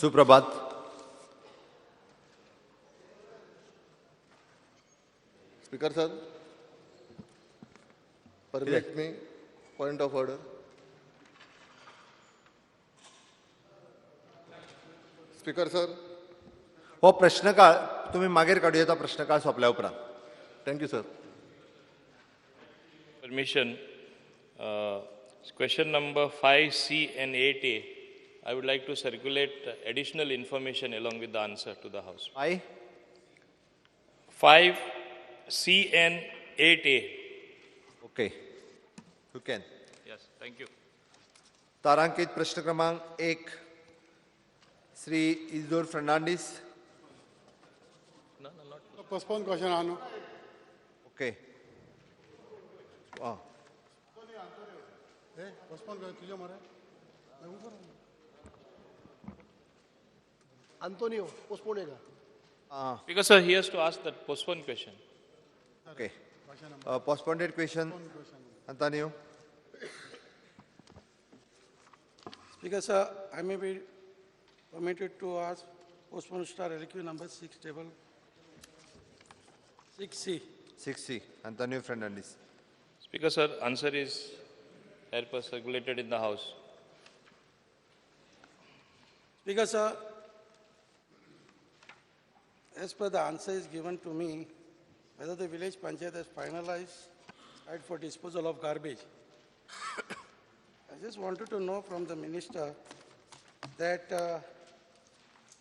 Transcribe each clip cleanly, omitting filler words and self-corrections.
सुप्रभात. Speaker sir, permit me point of order. Speaker sir. हो प्रश्नकाळ तुम्ही मागीर काडूं येता, प्रश्नकाळ सोंपल्या उपरांत. Thank you sir. Permission, question number 5C and 8A, I would like to circulate additional information along with the answer to the House. I 5C and 8A. Okay, you can. Yes, thank you. तारांकित प्रश्न क्रमांक 1, Shri इजोर Fernandes. Postpone question आहा न्हू. Okay. आं. हे postpone कर तुजे मरे. Antonio, postpone का. Because, sir, he has to ask that postpone question. Okay, postponed question, Antonio. Speaker sir, I may be permitted to ask postpone star LQ number 6 table 6C. 6C, Antonio Fernandes. Speaker, sir, answer is as per circulated in the House. Speaker sir, as per the answer is given to me, whether the village panchayat has finalized site for disposal of garbage. I just wanted to know from the minister that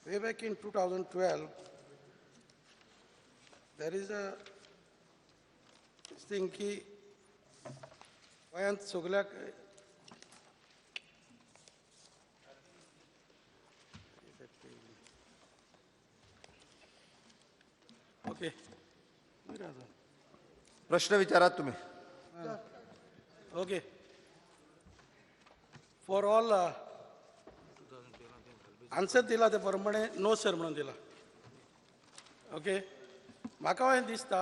way back in 2012, there is a thing की गोंयांत सगल्याक okay. प्रश्न विचारात तुम्ही. Okay. For all answer दिला ते प्रमाणे no sir म्हणून दिला. ओके, म्हाका हें दिसता,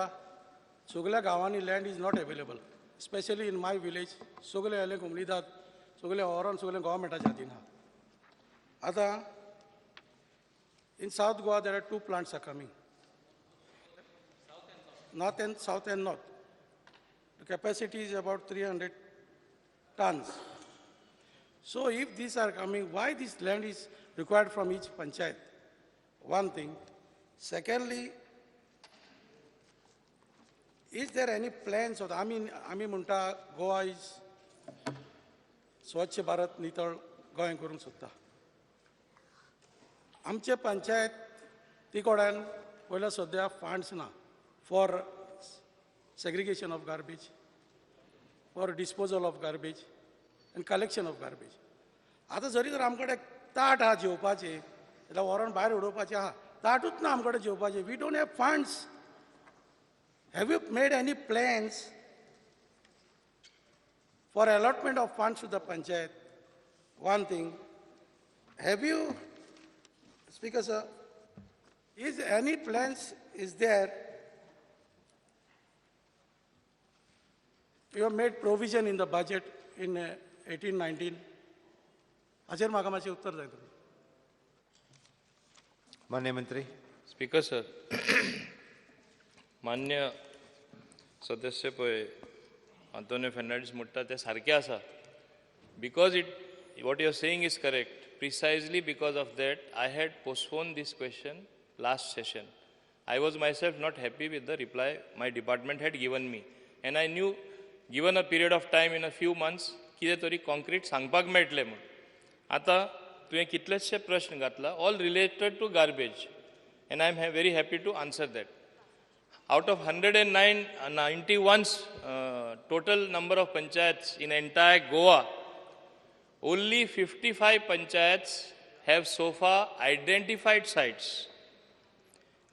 सगल्या गांवांनी land is not available, specially in my village. सगळे आयले कोमलीदाद, सगळे ओवरऑल सगळे गोवमेंटाच्या हातीन आहा. आतां in South Goa there are two plants are coming, north and south and north. The capacity is about 300 tons. So if these are coming, why this land is required from each panchayat? One thing. Secondly, is there any plans of, I mean, आमी म्हणटा Goa is स्वच्छ भारत, नितळ गोंय करूंक सोदता. आमचे पंचायत ती कडेन पयल्या सद्या फंड्स ना for segregation of garbage, for disposal of garbage and collection of garbage. आतां जरी तर आमकडे ताट आहा जेवपाचें जाल्यार व्हरोन भायर उडोवपाचें आहा, ताटूच ना आमकडे जेवपाचें. We don't have funds. Have you made any plans for allotment of funds to the panchayat? One thing. Have you, Speaker sir, is any plans is there? You have made provision in the budget in 18-19. हाचेर म्हाका मातशें उत्तर जाय तुमी. मान्य मंत्री. Speaker sir, मान्य सदस्य पळय आंतोनियो फर्नांडीस म्हणटा तें सारकें आसा, because it what you are saying is correct. Precisely because of that I had postpone this question last session. I was myself not happy with the reply my department had given me, and I knew given a period of time, in a few months कितें तरी concrete सांगपाक मेळटलें म्हूण. आतां तुवें कितलेशे प्रश्न घातला, all related to garbage, and I am very happy to answer that. Out of 109, 91 total number of panchayats in entire Goa, only 55 panchayats have so far identified sites.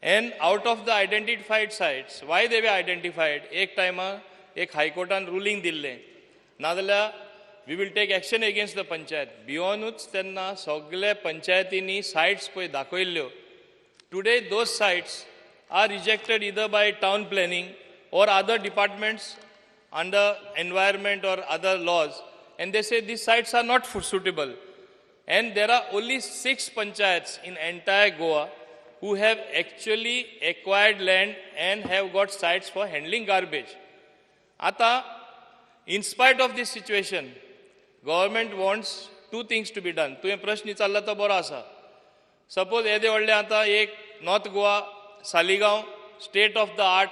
And out of the identified sites, why they were identified? एक टायमा एक हायकोर्टान ruling दिल्लें, नाजाल्यार we will take action against the panchayat. भियोनूच तेन्ना सगळे पंचायतींनी sites पळय दाखयल्ल्यो. Today those sites are rejected either by town planning or other departments under environment or other laws, and they say these sites are not suitable. And there are only 6 panchayats in entire Goa who have actually acquired land and have got sites for handling garbage. आतां in spite of this situation, government wants two things to be done. तुवें प्रश्न विचारला तो बरो आसा. Suppose येदे व्हडलें आतां एक North Goa Saligao state of the art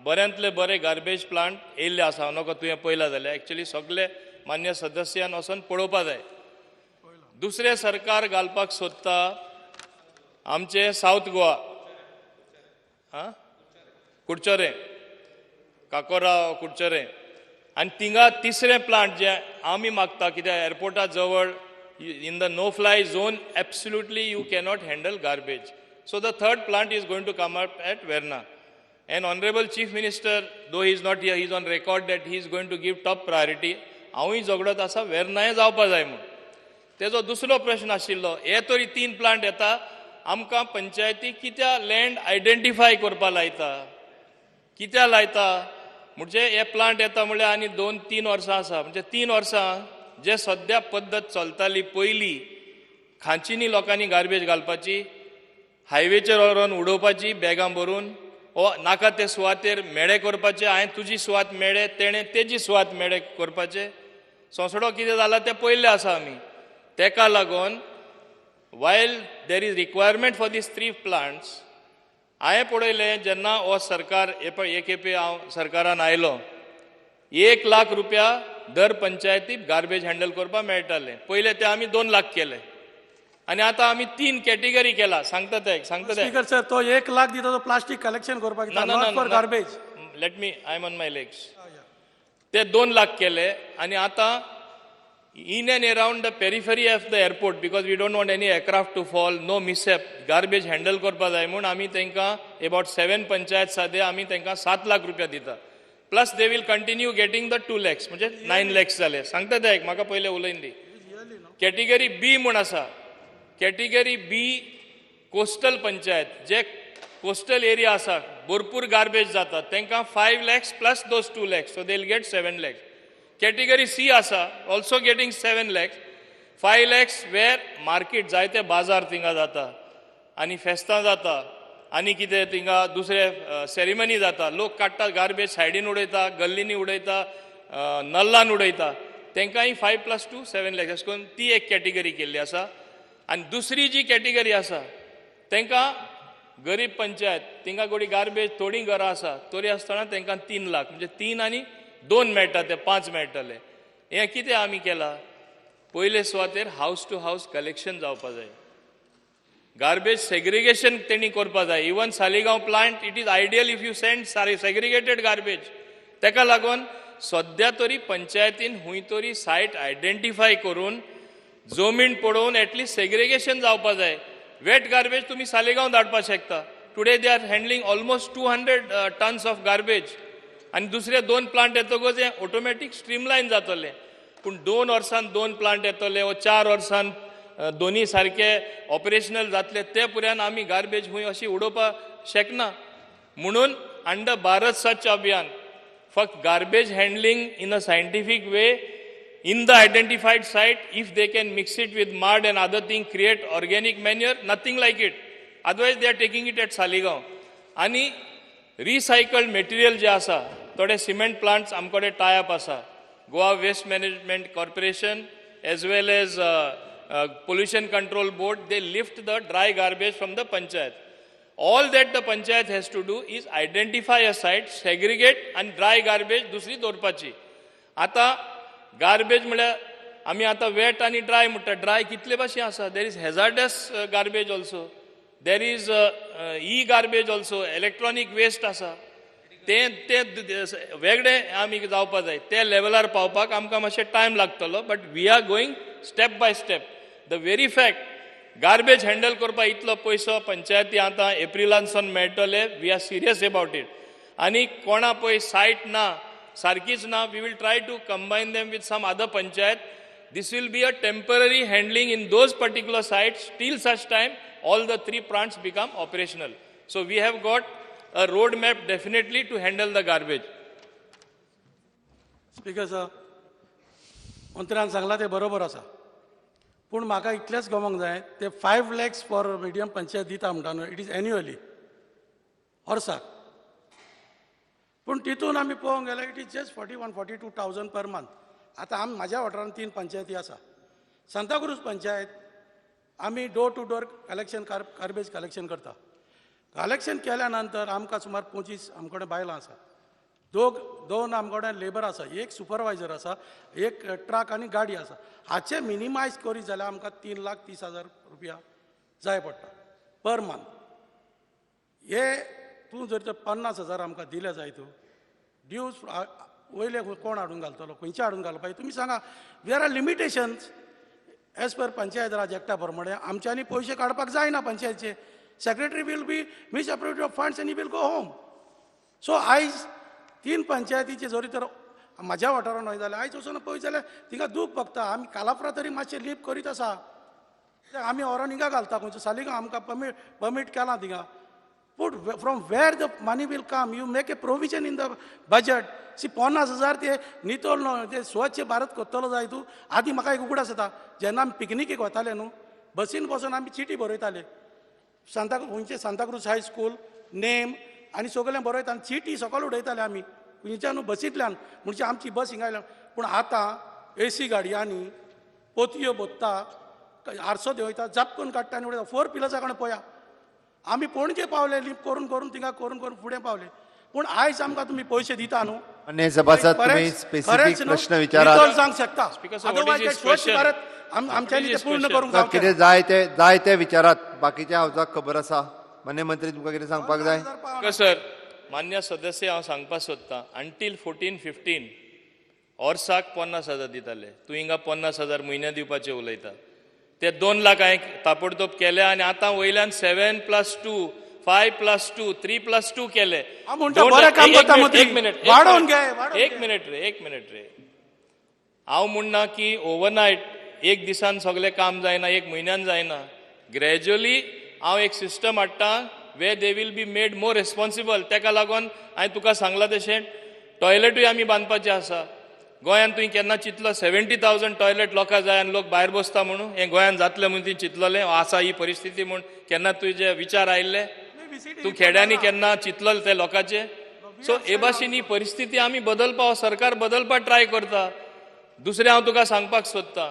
बऱ्यांतले बरे गार्बेज प्लांट येयल्ले आसा. नको तुवें पळयला जाल्यार एक्चुली सगळे मान्य सदस्यान वचोन पळोवपा जाय. दुसरें सरकार घालपाक सोदता आमचें सावथ गोवा, आं, कुडचोरें, काकोराव, कुडचोरें, आनी थिंगा तिसरें प्लांट जें आमी मागता, कित्याक एअरपोर्टा जवळ in the no fly zone absolutely you cannot handle garbage. So the third plant is going to come up at Verna. And honourable chief minister, though he is not here, he is on record that he is going to give top priority. हांवूय झगडत आसा वेर्नाय जावपा जाय म्हूण. तेजो दुसरो प्रश्न आशिल्लो, हे तरी 3 प्लांट येता, आमकां पंचायती कित्याक लँड आयडेंटिफाय करपा लायता, कित्याक लायता? म्हणजे हे प्लांट येता म्हणल्यार आनी 2-3 वर्सां आसा. म्हणजे 3 वर्सां जे सद्या पद्दत चलताली पयली, खांचीनी लोकांनी गार्बेज घालपाची, हायवेचेर व्हरोन उडोवपाची बॅगां भरून, ओ नाका ते सुवातेर मेळे करपाचे, हांवें तुजी सुवात मेळे, तेणें तेजी सुवात मेळे करपाचे. सोंसडो कितें जाला तें पळयल्लें आसा आमी. तेका लागून while there is requirement for these 3 plants, हांवें पळयलें जेन्ना हो सरकार हे पळय एक खेपे हांव सरकारान आयलो, 1 लाख रुपया दर पंचायतीक गार्बेज हँडल करपाक मेळटाले. पयले ते आमी 2 लाख केले आनी आतां आमी 3 कॅटेगरी केला. सांगता ते, सांगता ते. स्पीकर सर, तो 1 लाख दिता तो प्लास्टीक कलेक्शन करपाक ना, दिता, ना, not for ना. Garbage. Let me, I am on my legs. ते 2 लाख केले आनी आतां in and around the periphery of the airport, because we don't want any aircraft to fall, no mishap, garbage handle करपा जाय म्हूण आमी तांकां अबाउट 7 पंचायत सादे आमी तांकां 7 लाख रुपया दिता. Plus they will continue getting the 2 lakhs, म्हणजे 9 लॅक्स जाले. सांगता ते, म्हाका पयलें उलयन दी. कॅटेगरी बी म्हूण आसा. कॅटेगरी बी कोस्टल पंचायत, जे कोस्टल एरिया आसा, भरपूर गार्बेज जाता, तांकां 5 lakhs plus those 2 lakhs, so they will get 7 lakhs. Category C आसा, also getting 7 lakhs, 5 lakhs where market जायते बाजार थिंगा जाता आनी फेस्तां जाता आनी कितें थिंगा दुसरे सेरेमनी जाता, लोक काडटा गार्बेज सायडीन उडयता, गल्लींनी उडयता, नल्लान उडयता, तांकांय 5 + 2 7 लॅक्स. अशें करून ती एक कॅटेगरी केल्ली आसा. आनी दुसरी जी कॅटेगरी आसा तांकां गरीब पंचायत, थिंगा गोडी गार्बेज थोडीं घरां आसा तरी आसतना तांकां 3 लाख, म्हणजे 3 आनी 2 मेळटा ते 5 मेळटले. हें कितें आमी केलां, पयले सुवातेर हावस टू हावस कलेक्शन जावपा जाय, गार्बेज सेग्रिगेशन तेणी करपा जाय. Even Saligao plant, it is ideal if you send segregated garbage. तेका लागून सद्या तरी पंचायतीन हुंय तरी सायट आयडेंटिफाय करून जमीन पळोवन एटलिस्ट सेग्रिगेशन जावपा जाय. वेट गार्बेज तुमी सालिगांव धाडपाक शकता. Today they are handling almost 200 tons of garbage. आनी दुसरे 2 प्लांट येतकच हें ऑटोमॅटीक स्ट्रीमलायन जातलें. पूण 2 वर्सान 2 प्लांट येतले वा 4 वर्सान दोनी सारके ऑपरेशनल जातले, ते पुऱ्यान आमी गार्बेज खूंय अशी उडोवपाक शकना. म्हणून अंडर भारत स्वच्छ अभियान फक्त garbage handling in a scientific way in the identified site, if they can mix it with mud and other thing, create organic manure, nothing like it. Otherwise they are taking it at Saligao. आनी recycled material जे आसा, थोडे cement plants आमकडे tie up आसा, Goa waste management corporation as well as pollution control board, they lift the dry garbage from the panchayat. All that the panchayat has to do is identify a site, segregate and dry garbage दुसरी दवरपाची. आतां garbage म्हळ्यार आमी आतां weight आनी dry म्हणटा. Dry कितले भाशेन आसा, there is hazardous garbage also, there is e garbage also, electronic waste आसा. ते ते वेगळे आमी जावपा जाय. ते लेवलार पावपाक आमकां मातशें टायम लागतलो, but we are going step by step. The very fact garbage handle करपाक इतलो पयसो पंचायती आतां एप्रिलानसून मेळटले, we are serious about it. आनी कोणा पळय सायट ना, सारकीच ना, we will try to combine them with some other panchayat. This will be a temporary handling in those particular sites till such time all the 3 plants become operational. So we have got a road map definitely to handle the garbage. Speaker sir, मंत्र्यान सांगलां तें बरोबर आसा. पूण म्हाका इतलेंच गमोंक जाय ते 5 lakhs for medium panchayat दिता म्हणटा न्हू, it is annually वर्साक. पूण तितून आमी पळोवंक गेल्यार it is just 41 42,000 per month. आतां आमी म्हाज्या वाठारांत 3 पंचायती आसा. सांताक्रूज पंचायत आमी door to door collection garbage collection करता. कलेक्शन केल्या नंतर आमकां सुमार 25 आमचे कडेन बायलां आसा, दोन आमचे कडेन लेबर आसा, एक सुपरवायजर आसा, एक ट्रक आनी गाडी आसा. हाचे मिनिमायज करीत जाल्यार आमकां 3,30,000 रुपया जाय पडटा पर मंथ. हे तूं जर तर 50,000 आमकां दिले जाय, तूं ड्यूज वयले कोण हाडून घालतलो, खंयचे हाडून घालपाचे तुमी सांगा. There are limitations as per Panchayat Raj एक्टा प्रमाणे आमच्यांनी पयशे काडपाक जायना. पंचायतचे secretary will be misappropriate of funds आनी will go home. So आयज 3 पंचायतीचे जरी तर म्हाज्या वाठारान वयता जाल्यार आयज वचून पळयत जाल्यार तिका दूख भोगता. आमी कालाफरा तरी मातशें लीप करीत आसा, आमी व्हरोन हिंगा घालता, खंयचो सालिगांव आमकां परमीट केलां थिंगा. Put from where the money will come, you make a provision in the budget. See 50,000 ते नितळ न्हू, ते स्वच्छ भारत करतलो जाय तूं. आदी म्हाका एक उगडास येता, जेन्ना आमी पिकनिकेक वताले न्हू, बसीन बसून आमी चिटी बरयताले, सांता खंयचे सांताक्रूज हायस्कूल नेम आनी सगळें बरयता आनी चिटी सकयल उडयताले आमी खंयच्यान न्हू बसींतल्यान, म्हणजे आमची बस हिंगा आयल्या. पूण आतां एसी गाडयांनी पोतयो भोत्ता, आरसो देंवयता, जापकून काडटा आनी उडयता. 4 पिलर्सा कडेन पळया, आमी पणजे पावले लीप करून करून थिंगा करून करून फुडें पावले. पूण आयज आमकां तुमी पयशे दिता न्हू. मान्य सभासद, तुम्ही स्पेसिफीक प्रश्न विचारात. सांग शकता. स्वच्छ भारत आमच्यांनी ते पूर्ण करूंक जावचें. कितें जाय ते जाय ते विचारात, बाकीच्या हावजाक खबर आसा. मान्य मंत्री, तुमकां कितें सांगपाक जाय? सर, मान्य सदस्य, हांव सांगपाक सोदतां, अंटील 14-15 वर्साक 50,000 दिताले, तूं हिंगा 50,000 म्हयन्या दिवपाचें उलयता. ते 2 लाख हांवें ताबडतोब केले आनी आतां वयल्यान 7+2, 5+2, 3+2 केले. एक मिनिट, एक मिनिट रे, एक मिनिट रे. हांव म्हणना की ओवरनायट एक दिसान सगळें काम जायना, एक म्हयन्यान जायना. ग्रॅज्युअली हांव एक सिस्टम हाडटा way they will be made more responsible. तेका लागून हांवें तुका सांगलां तशें टॉयलेटूय आमी बांदपाचें आसा. गोंयांत तुवें केन्ना चिंतलो 70,000 टॉयलेट लोकां जाय आनी लोक भायर बसता म्हणून? हें गोंयांत जातलें म्हणून तुवें चिंतलोलें? आसा ही परिस्थिती म्हूण केन्ना तुजे विचार आयिल्ले? तूं खेड्यांनी केन्ना चिंतलोलें ते लोकांचे? सो हे भाशेन ही परिस्थिती आमी बदलपा, सरकार बदलपाक ट्राय करता. दुसरें हांव तुका सांगपाक सोदतां,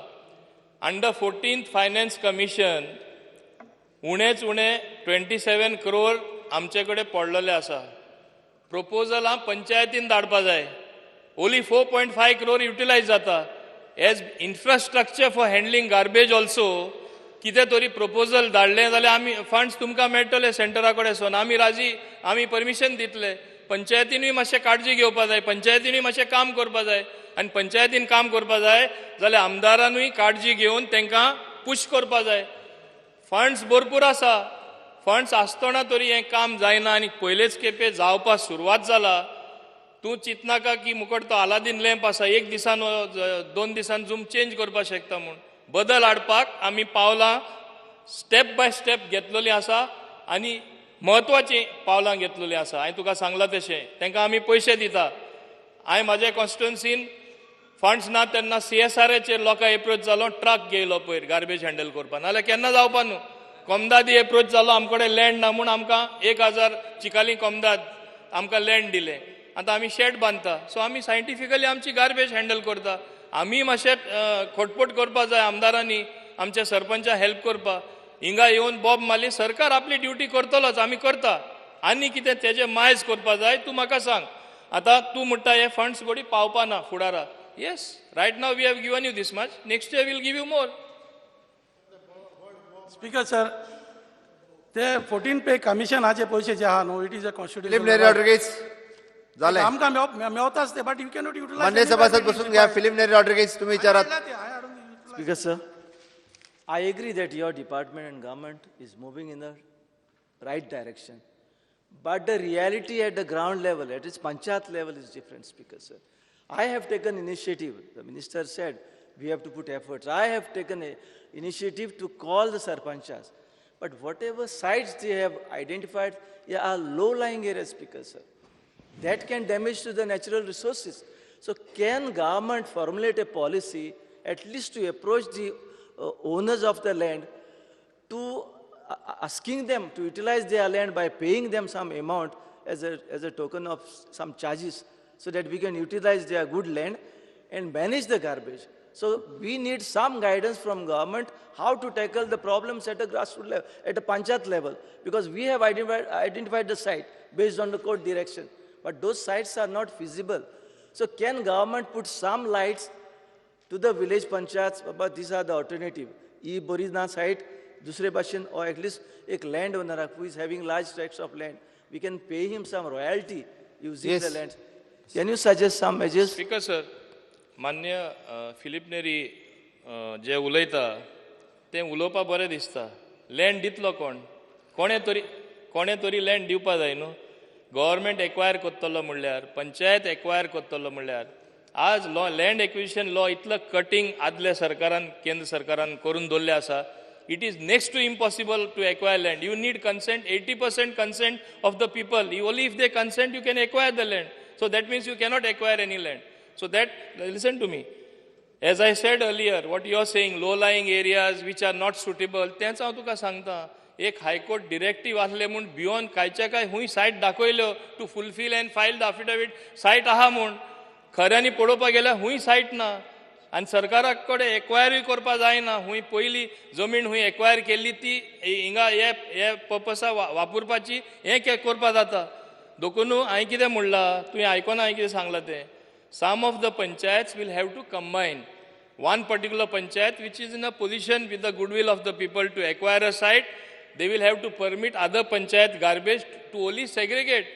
अंडर 14th finance commission उणेच उणें 27 करोड आमचे कडेन पडलेले आसा. प्रपोजलां पंचायतीन धाडपा जाय. Only 4.5 crore utilise जाता as infrastructure for handling garbage also. कितें तरी प्रपोजल धाडलें जाल्यार आमी फंड्स तुमकां मेळटले सेंटरा कडेन सून. आमी राजी, आमी परमिशन दितले. पंचायतीनूय मातशें काळजी घेवपा जाय, पंचायतीनूय मातशें काम करपा जाय. आनी पंचायतीन काम करपा जाय जाल्यार आमदारानूय काळजी घेवन तांकां पुश करपा जाय. फंड्स भरपूर आसा, फंड्स आसतना तरी हें काम जायना आनी पयलेच खेपे जावपाक सुरवात जाला. तूं चिंतनाका की मुकट तो आलादीन लॅम्प आसा, एक दिसान 2 दिसान जूम चेंज करपाक शकता म्हूण. बदल हाडपाक आमी पावलां स्टेप बाय स्टेप घेतलेली आसा आनी म्हत्वाचीं पावलां घेतलेलीं आसा. हांवें तुका सांगलां तशें तांकां आमी पयशे दिता. हांवें म्हाज्या कॉन्स्टिट्युन्सीन फंड्स ना तेन्ना CSRचेर लोकांक एप्रोच जालो, ट्रक घेयलो पयर गार्बेज हँडल करपाक, नाजाल्यार केन्ना जावपा न्हू. कोमदादी एप्रोच जालो, आमचे कडेन लँड ना म्हूण आमकां 1,000 चिकाली कोमदाद आमकां लँड दिलें. आतां आमी शेड बांदता. सो आमी सायंटिफिकली आमची गार्बेज हँडल करता. आमी मातशें खटपट करपा जाय आमदारांनी, आमच्या सरपंचाक हेल्प करपा. हिंगा येवन बॉब मारली, सरकार आपली ड्युटी करतलोच, आमी करता. आनी कितें तेजें मायज करपा जाय तूं म्हाका सांग. आतां तूं म्हणटा हे फंड्स गोडी पावपा ना फुडारा. Yes, right now we have given you this much, next year we'll give you more. Speaker sir, ते 14 पे कमिशनाचे पयशे जे आहा न्हू, it is a Philip Neri Rodrigues, जालें. आमकां मेवताच ते, बट you cannot utilise. मान्य सभासद बसून घ्या. फिलीप नेरी रॉड्रिगेज, तुम्ही विचारात. Speaker sir, I agree that your department and government is moving in the right direction. But the reality at the ground level, at its panchayat level, is different, Speaker sir. I have taken initiative. The minister said we have to put efforts. I have taken an initiative to call the sarpanchas. But whatever sites they have identified are low-lying areas, Speaker sir. That can damage to the natural resources. So can government formulate a policy at least to approach the owners of the land to asking them to utilize their land by paying them some amount as a token of some charges so that we can utilize their good land and manage the garbage. So we need some guidance from government how to tackle the problems at a grassroots level, at a panchayat level, because we have identified the site based on the court direction, but those sites are not feasible. So can government put some lights to the village panchayats, but these are the alternative. ही बरी ना site दुसरे भाशेन, or at least एक land owner who is having large tracts of land, we can pay him some royalty using the land. Can you suggest some measures? Speaker sir, मान्य Filipe Neri जे उलयता तें उलोवपा बरें दिसता. लँड दितलो कोण? कोणे तरी, कोणे तरी लँड दिवपा जाय न्हू. गव्हर्मेंट एक्वायर करतलो म्हणल्यार, पंचायत एक्वायर करतलो म्हणल्यार, आज लॉ, लँड एक्विजिशन लॉ इतलो कटींग आदल्या सरकारान, केंद्र सरकारान करून दवरलें आसा. It is next to impossible to acquire land. You need consent, 80% consent of the people. Only if they consent, you can acquire the land. So that means you cannot acquire any land. So that, listen to me. As I said earlier, what you are saying, low lying areas which are not suitable, तेंच हांव तुका सांगता. एक high court डिरेक्टीव आसले म्हूण भियोन कांयच्या काय खूंय site दाखयल्यो to fulfill and file the affidavit, site आहा म्हूण. खऱ्यांनी पळोवपाक गेल्यार खूंय सायट ना आनी सरकारा कडेन एक्वायरूय करपा जायना. खूंय पयली जमीन खूंय एक्वायर केल्ली ती हिंगा हे हे पर्पसा वापरपाची हें करपा जाता. देखून हांवें कितें म्हणलां, तुवें आयकोना हांवें कितें सांगलां तें. Some of the panchayats will have to combine one particular panchayat which is in a position with the goodwill of the people to acquire a site. They will have to permit other panchayat garbage to only segregate.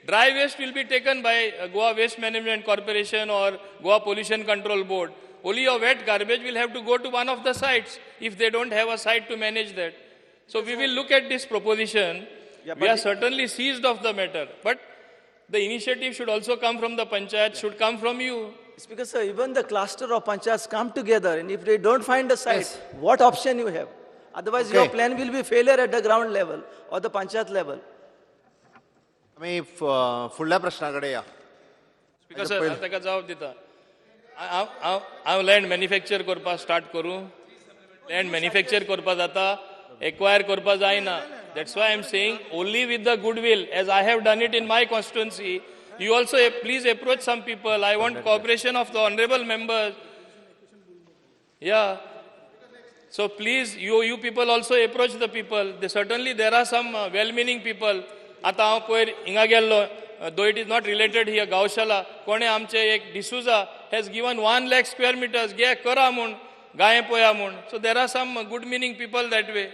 Dry waste will be taken by Goa Waste Management Corporation or Goa Pollution Control Board. Only your wet garbage will have to go to one of the sites if they don't have a site to manage that. So we will look at this proposition. Yeah, We but are certainly seized of the matter, but the initiative should also come from the panchayat, should come from you. Speaker sir, even the cluster of panchayats come together and if they don't find a site, what option you have? Otherwise, your plan will be failure at the ground level or the panchayat level. आमी फुडल्या प्रश्ना कडेन या. Speaker sir, हांव ताका जबाब दिता. हांव हांव हांव लँड मॅन्युफॅक्चर करपाक स्टार्ट करूं? लँड मॅन्युफॅक्चर करपा जाता, एक्वायर करपा जायना. That's why I am saying only with the goodwill, as I have done it in my constituency, you also please approach some people. I want cooperation of the honourable members. Yeah. So please, you people also approach the people. Certainly there are some well-meaning people. आतां हांव पयर हिंगा गेल्लो, though it is not related here, Gaushala कोणे आमचे एक D'Souza has given 1 lakh square meters, घे करा म्हूण, गाये पळया म्हूण. So there are some good meaning people that way.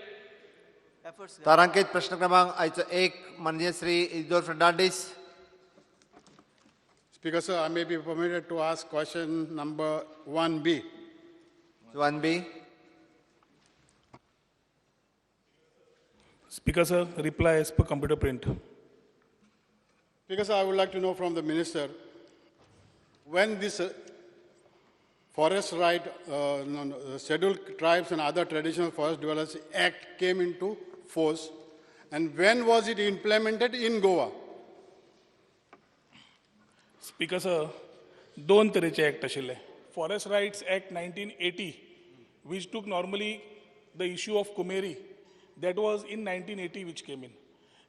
Efforts. तारांकित प्रश्न क्रमांक आयचो एक, माननीय Shri इजोर Fernandes. Speaker sir, I may be permitted to ask question number 1B. 1B. Speaker sir, reply as per computer print. Speaker sir, I would like to know from the minister when this forest right, no, no, Scheduled Tribes and Other Traditional Forest Dwellers Act came into force and when was it implemented in Goa? Speaker sir, दोन तरेचे act आशिल्ले. Forest Rights Act 1980, which took normally the issue of Kumeri, that was in 1980 which came in.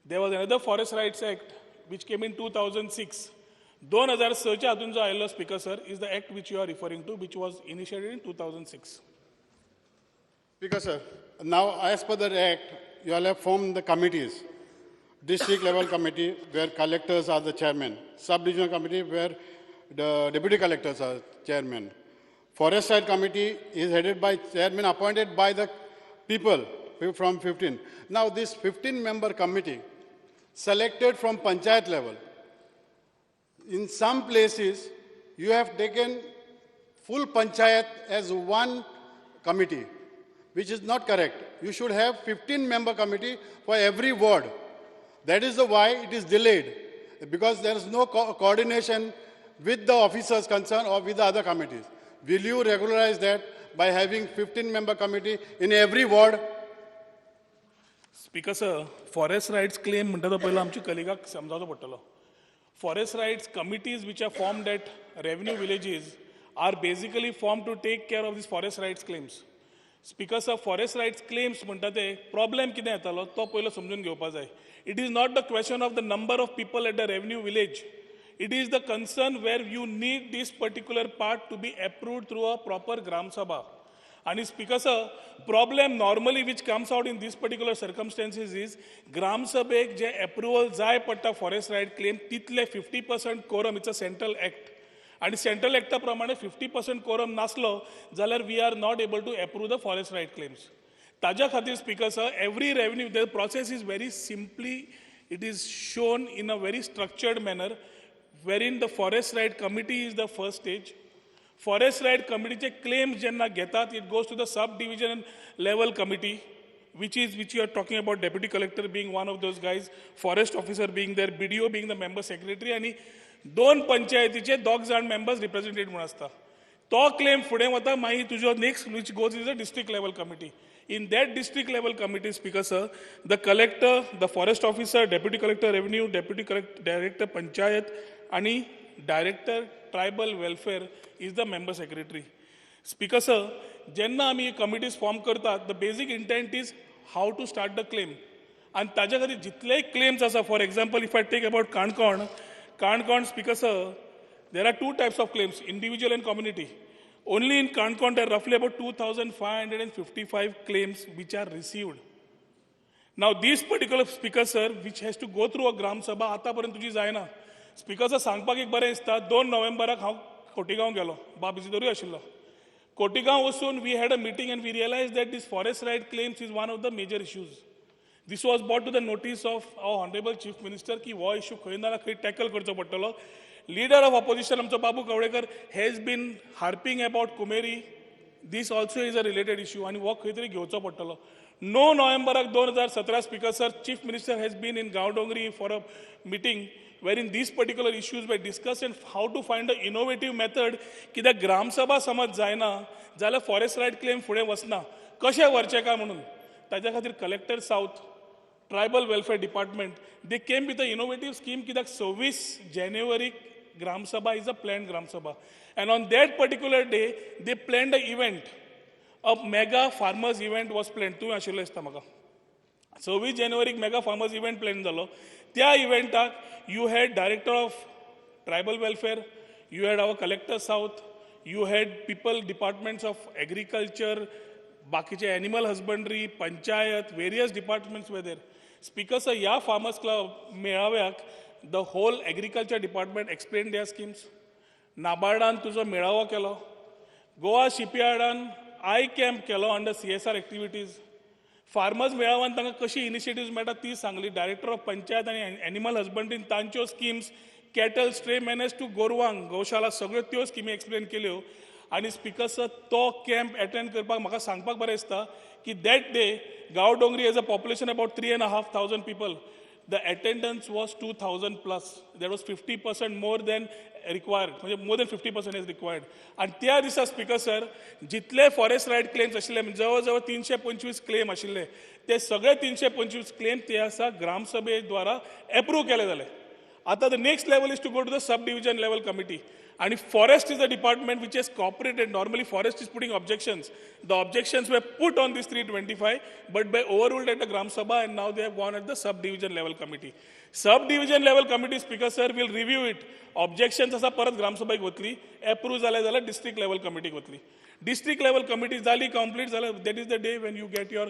There was another Forest Rights Act which came in 2006. 2006च्या हातून जो आयिल्लो, Speaker sir, is the act which you are referring to, which was initiated in 2006. Speaker sir, now as per the act, you all have formed the committees. District level committee where collectors are the chairman, sub-divisional committee where the deputy collectors are chairman. Forest right committee is headed by chairman appointed by the people from 15. Now this 15 member committee selected from panchayat level. In some places, you have taken full panchayat as one committee, which is not correct. You should have 15 member committee for every ward. That is the why it is delayed, because there is no coordination with the officers concerned or with the other committees. Will you regularize that by having 15 member committee in every ward? Speaker sir, forest rights claim म्हणटा तो पयलो आमच्या कलिगाक समजावचो पडटलो. Forest rights committees which are formed at revenue villages are basically formed to take care of these forest rights claims. Speaker sir, forest rights claims म्हणटा ते problem कितें येतालो तो पयलो समजून घेवपा जाय. It is not the question of the number of people at the revenue village. It is the concern where you need this particular part to be approved through a proper Gram Sabha. आणि speaker sir, problem normally which comes out in this particular circumstances is ग्रामसभेक J approval जाय पडटा forest right claim तितले 50% quorum. It's a central act आणि central एक्टा प्रमाणे fifty percent quorum नासलो जाल्यार we are not able to approve the forest right claims. ताज्या खातीर, speaker sir, every revenue, the process is very simply, it is shown in a very structured manner wherein the forest right committee is the first stage. Forest right कमिटीचे claims जेन्ना घेतात, it goes to the sub division level committee, which you are talking about, deputy collector being one of those guys, forest officer being there, BDO being the member secretary आणि दोन पंचायतीचे दोग जाण members representative म्हणून आसता. तो claim फुडें वता. मागीर तुजो next which goes is a district level committee. In that district level committee, speaker sir, the collector, the forest officer, deputy collector revenue, deputy collect director panchayat आणि director tribal welfare is the member secretary. Speaker sir, जेन्ना आमी committees form करतात, the basic intent is how to start the claim. आनी ताज्या खातीर जितलेय claims आसा, for example, if I take about Canacona, Canacona, speaker sir, there are two types of claims, individual and community. Only in Canacona there roughly about 2555 claims which are received. Now this particular, speaker sir, which has to go through a Gram Sabha, आतापर्यंत तुजी जायना. Speaker sir, सांगपाक एक बरें दिसता, दोन नोव्हेंबराक हांव खोटीगांव गेलो, बाब इजिदोरूय आशिल्लो. खोटीगांव वचून we had a meeting and we realize that this forest right claims is one of the major issues. This was brought to the notice of our honourable chief minister की हो इशू खंय ना खंय टॅकल करचो पडटलो. Leader of opposition आमचो बाबू Kavlekar has been harping about Kumeri. This also is a related issue आनी हो खंय तरी घेवचो पडटलो. णव नोव्हेंबराक दोन हजार सतरा, speaker sir, chief minister has been in Gaondongri for a meeting wherein these particular issues were discussed and how to find a innovative method. कित्याक ग्रामसभा समज जायना जाल्यार फॉरेस्ट रायट क्लेम फुडें वचना, कशें व्हरचें काय म्हणून. ताच्या खातीर collector south, tribal welfare department, they came with a innovative scheme. कित्याक सव्वीस जानेवारीक Gram Sabha is a plan Gram Sabha and on that particular day they planned a event. A mega farmers event was plan. तूं आशिल्लो दिसता म्हाका. सव्वीस जानेवारीक mega farmers event plan जालो. त्या इव्हेंटाक you had director of tribal welfare, you had our collector south, you had people, departments of agriculture, बाकीचे animal husbandry, panchayat, various departments were there. Speaker sir, ह्या फार्मर्स क्लब मेळाव्याक the whole agriculture department explain their schemes. नाबार्डान तुजो मेळावो केलो, Goa शिपयार्डान I camp केलो under CSR activities. Farmers मेळाव्यान तांकां कशी initiative मेळटा ती सांगली. डायरेक्टर ऑफ पंचायत आनी एनिमल हजबंड्रीन तांच्यो schemes, cattle stray menace to गोरवांक गोशाला, सगळ्यो त्यो स्किमी एक्सप्लेन केल्यो. आनी स्पीकर सर, तो कॅम्प एटेंड करपाक म्हाका सांगपाक बरें दिसता की that day Gaondongri has a population about 3.5 thousand people. The attendance was 2000 plus. That was 50% more than required, म्हणजे more than 50% is required. आणि त्या दिसा, स्पीकर सर, जितले फॉरेस्ट रायट क्लेम्स आशिल्ले, म्हणजे जवळ जवळ तीनशे पंचवीस क्लेम आशिल्ले, ते सगळे तीनशे पंचवीस क्लेम ते आसा ग्रामसभे द्वारा एप्रूव केले जाले. आता the next level is to go to the sub division level committee. आणि forest is a department which has cooperated. Normally forest is putting objections. The objections were put on this 325, but by overruled at the Gram Sabha, and now they have gone at the sub division level committee. Sub division level committee, speaker sir, will review it. Objections आसा, परत ग्रामसभेक वतली. Approve जाले जाल्यार district level कमिटीक वतली. District level committee जाली, complete जाल्यार, that is the day when you get your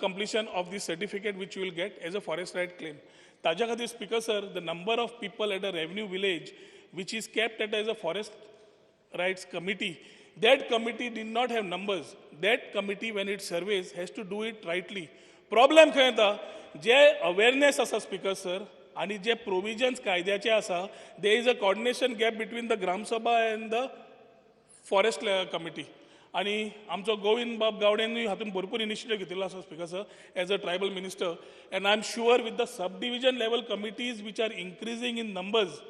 completion of this certificate, which you will get as a forest right claim. ताज्या खातीर, speaker sir, the number of people at a revenue village which is kept at as a forest rights committee, that committee did not have numbers. That committee, when it surveys, has to do it rightly. Problem खंय येता? जे awareness आसा, speaker sir, आनी जे provisions कायद्याचे आसा, there is a coordination gap between the Gram Sabha and the forest committee. आनी आमचो गोविंद बाब गावडेनूय हातूंत भरपूर इनिशिएटीव घेतिल्लो आसा, speaker sir, as a tribal minister, and I am sure with the sub division level committees which are increasing in numbers,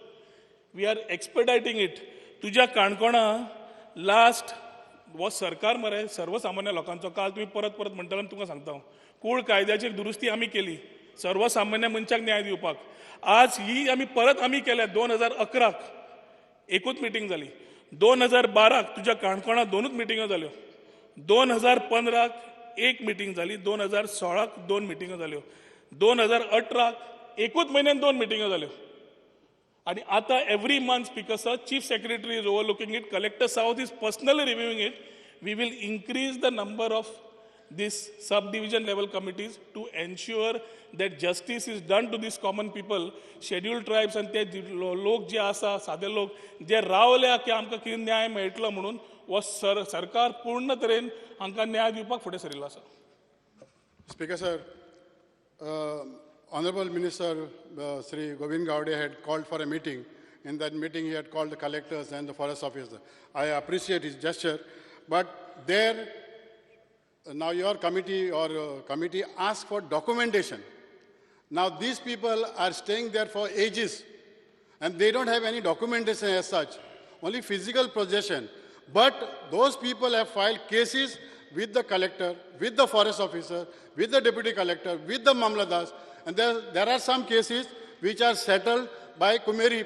we are expediting it. तुज्या काणकोणा last हो सरकार मरे सर्वसामान्य लोकांचो. काल तुमी परत परत म्हणटले आनी तुमकां सांगता हांव, कूळ कायद्याची दुरुस्ती आमी केली सर्वसामान्य मनशाक न्याय दिवपाक. आज ही आमी परत आमी केल्या. दोन हजार अकराक एकूच मिटींग जाली. दोन हजार बाराक तुज्या काणकोणा दोनूच मिटिंगो जाल्यो. 2015क एक मिटींग जाली, 2016क दोन मिटिंगो जाल्यो, 2018क एकूच म्हयन्यान दोन मिटिंगो जाल्यो. आनी आतां every month, Speaker sir, Chief Secretary is overlooking it, Collector South is personally reviewing it. We will increase the number of this sub division level committees to ensure that justice is done to this common people, scheduled tribes आनी ते लोक जे आसा, सादे लोक जे रावल्या की आमकां कितें न्याय मेळटलो म्हणून, हो सरकार पूर्ण तरेन हांकां न्याय दिवपाक फुडें सरिल्लो आसा. Speaker sir, Honorable Minister Sri Govind Gaude had called for a meeting. In that meeting, he had called the collectors and the forest officer. I appreciate his gesture, but there, now your committee or committee asked for documentation. Now these people are staying there for ages, and they don't have any documentation as such, only physical possession. But those people have filed cases with the collector, with the forest officer, with the deputy collector, with the mamlatdars, and there are some cases which are settled by Kumeri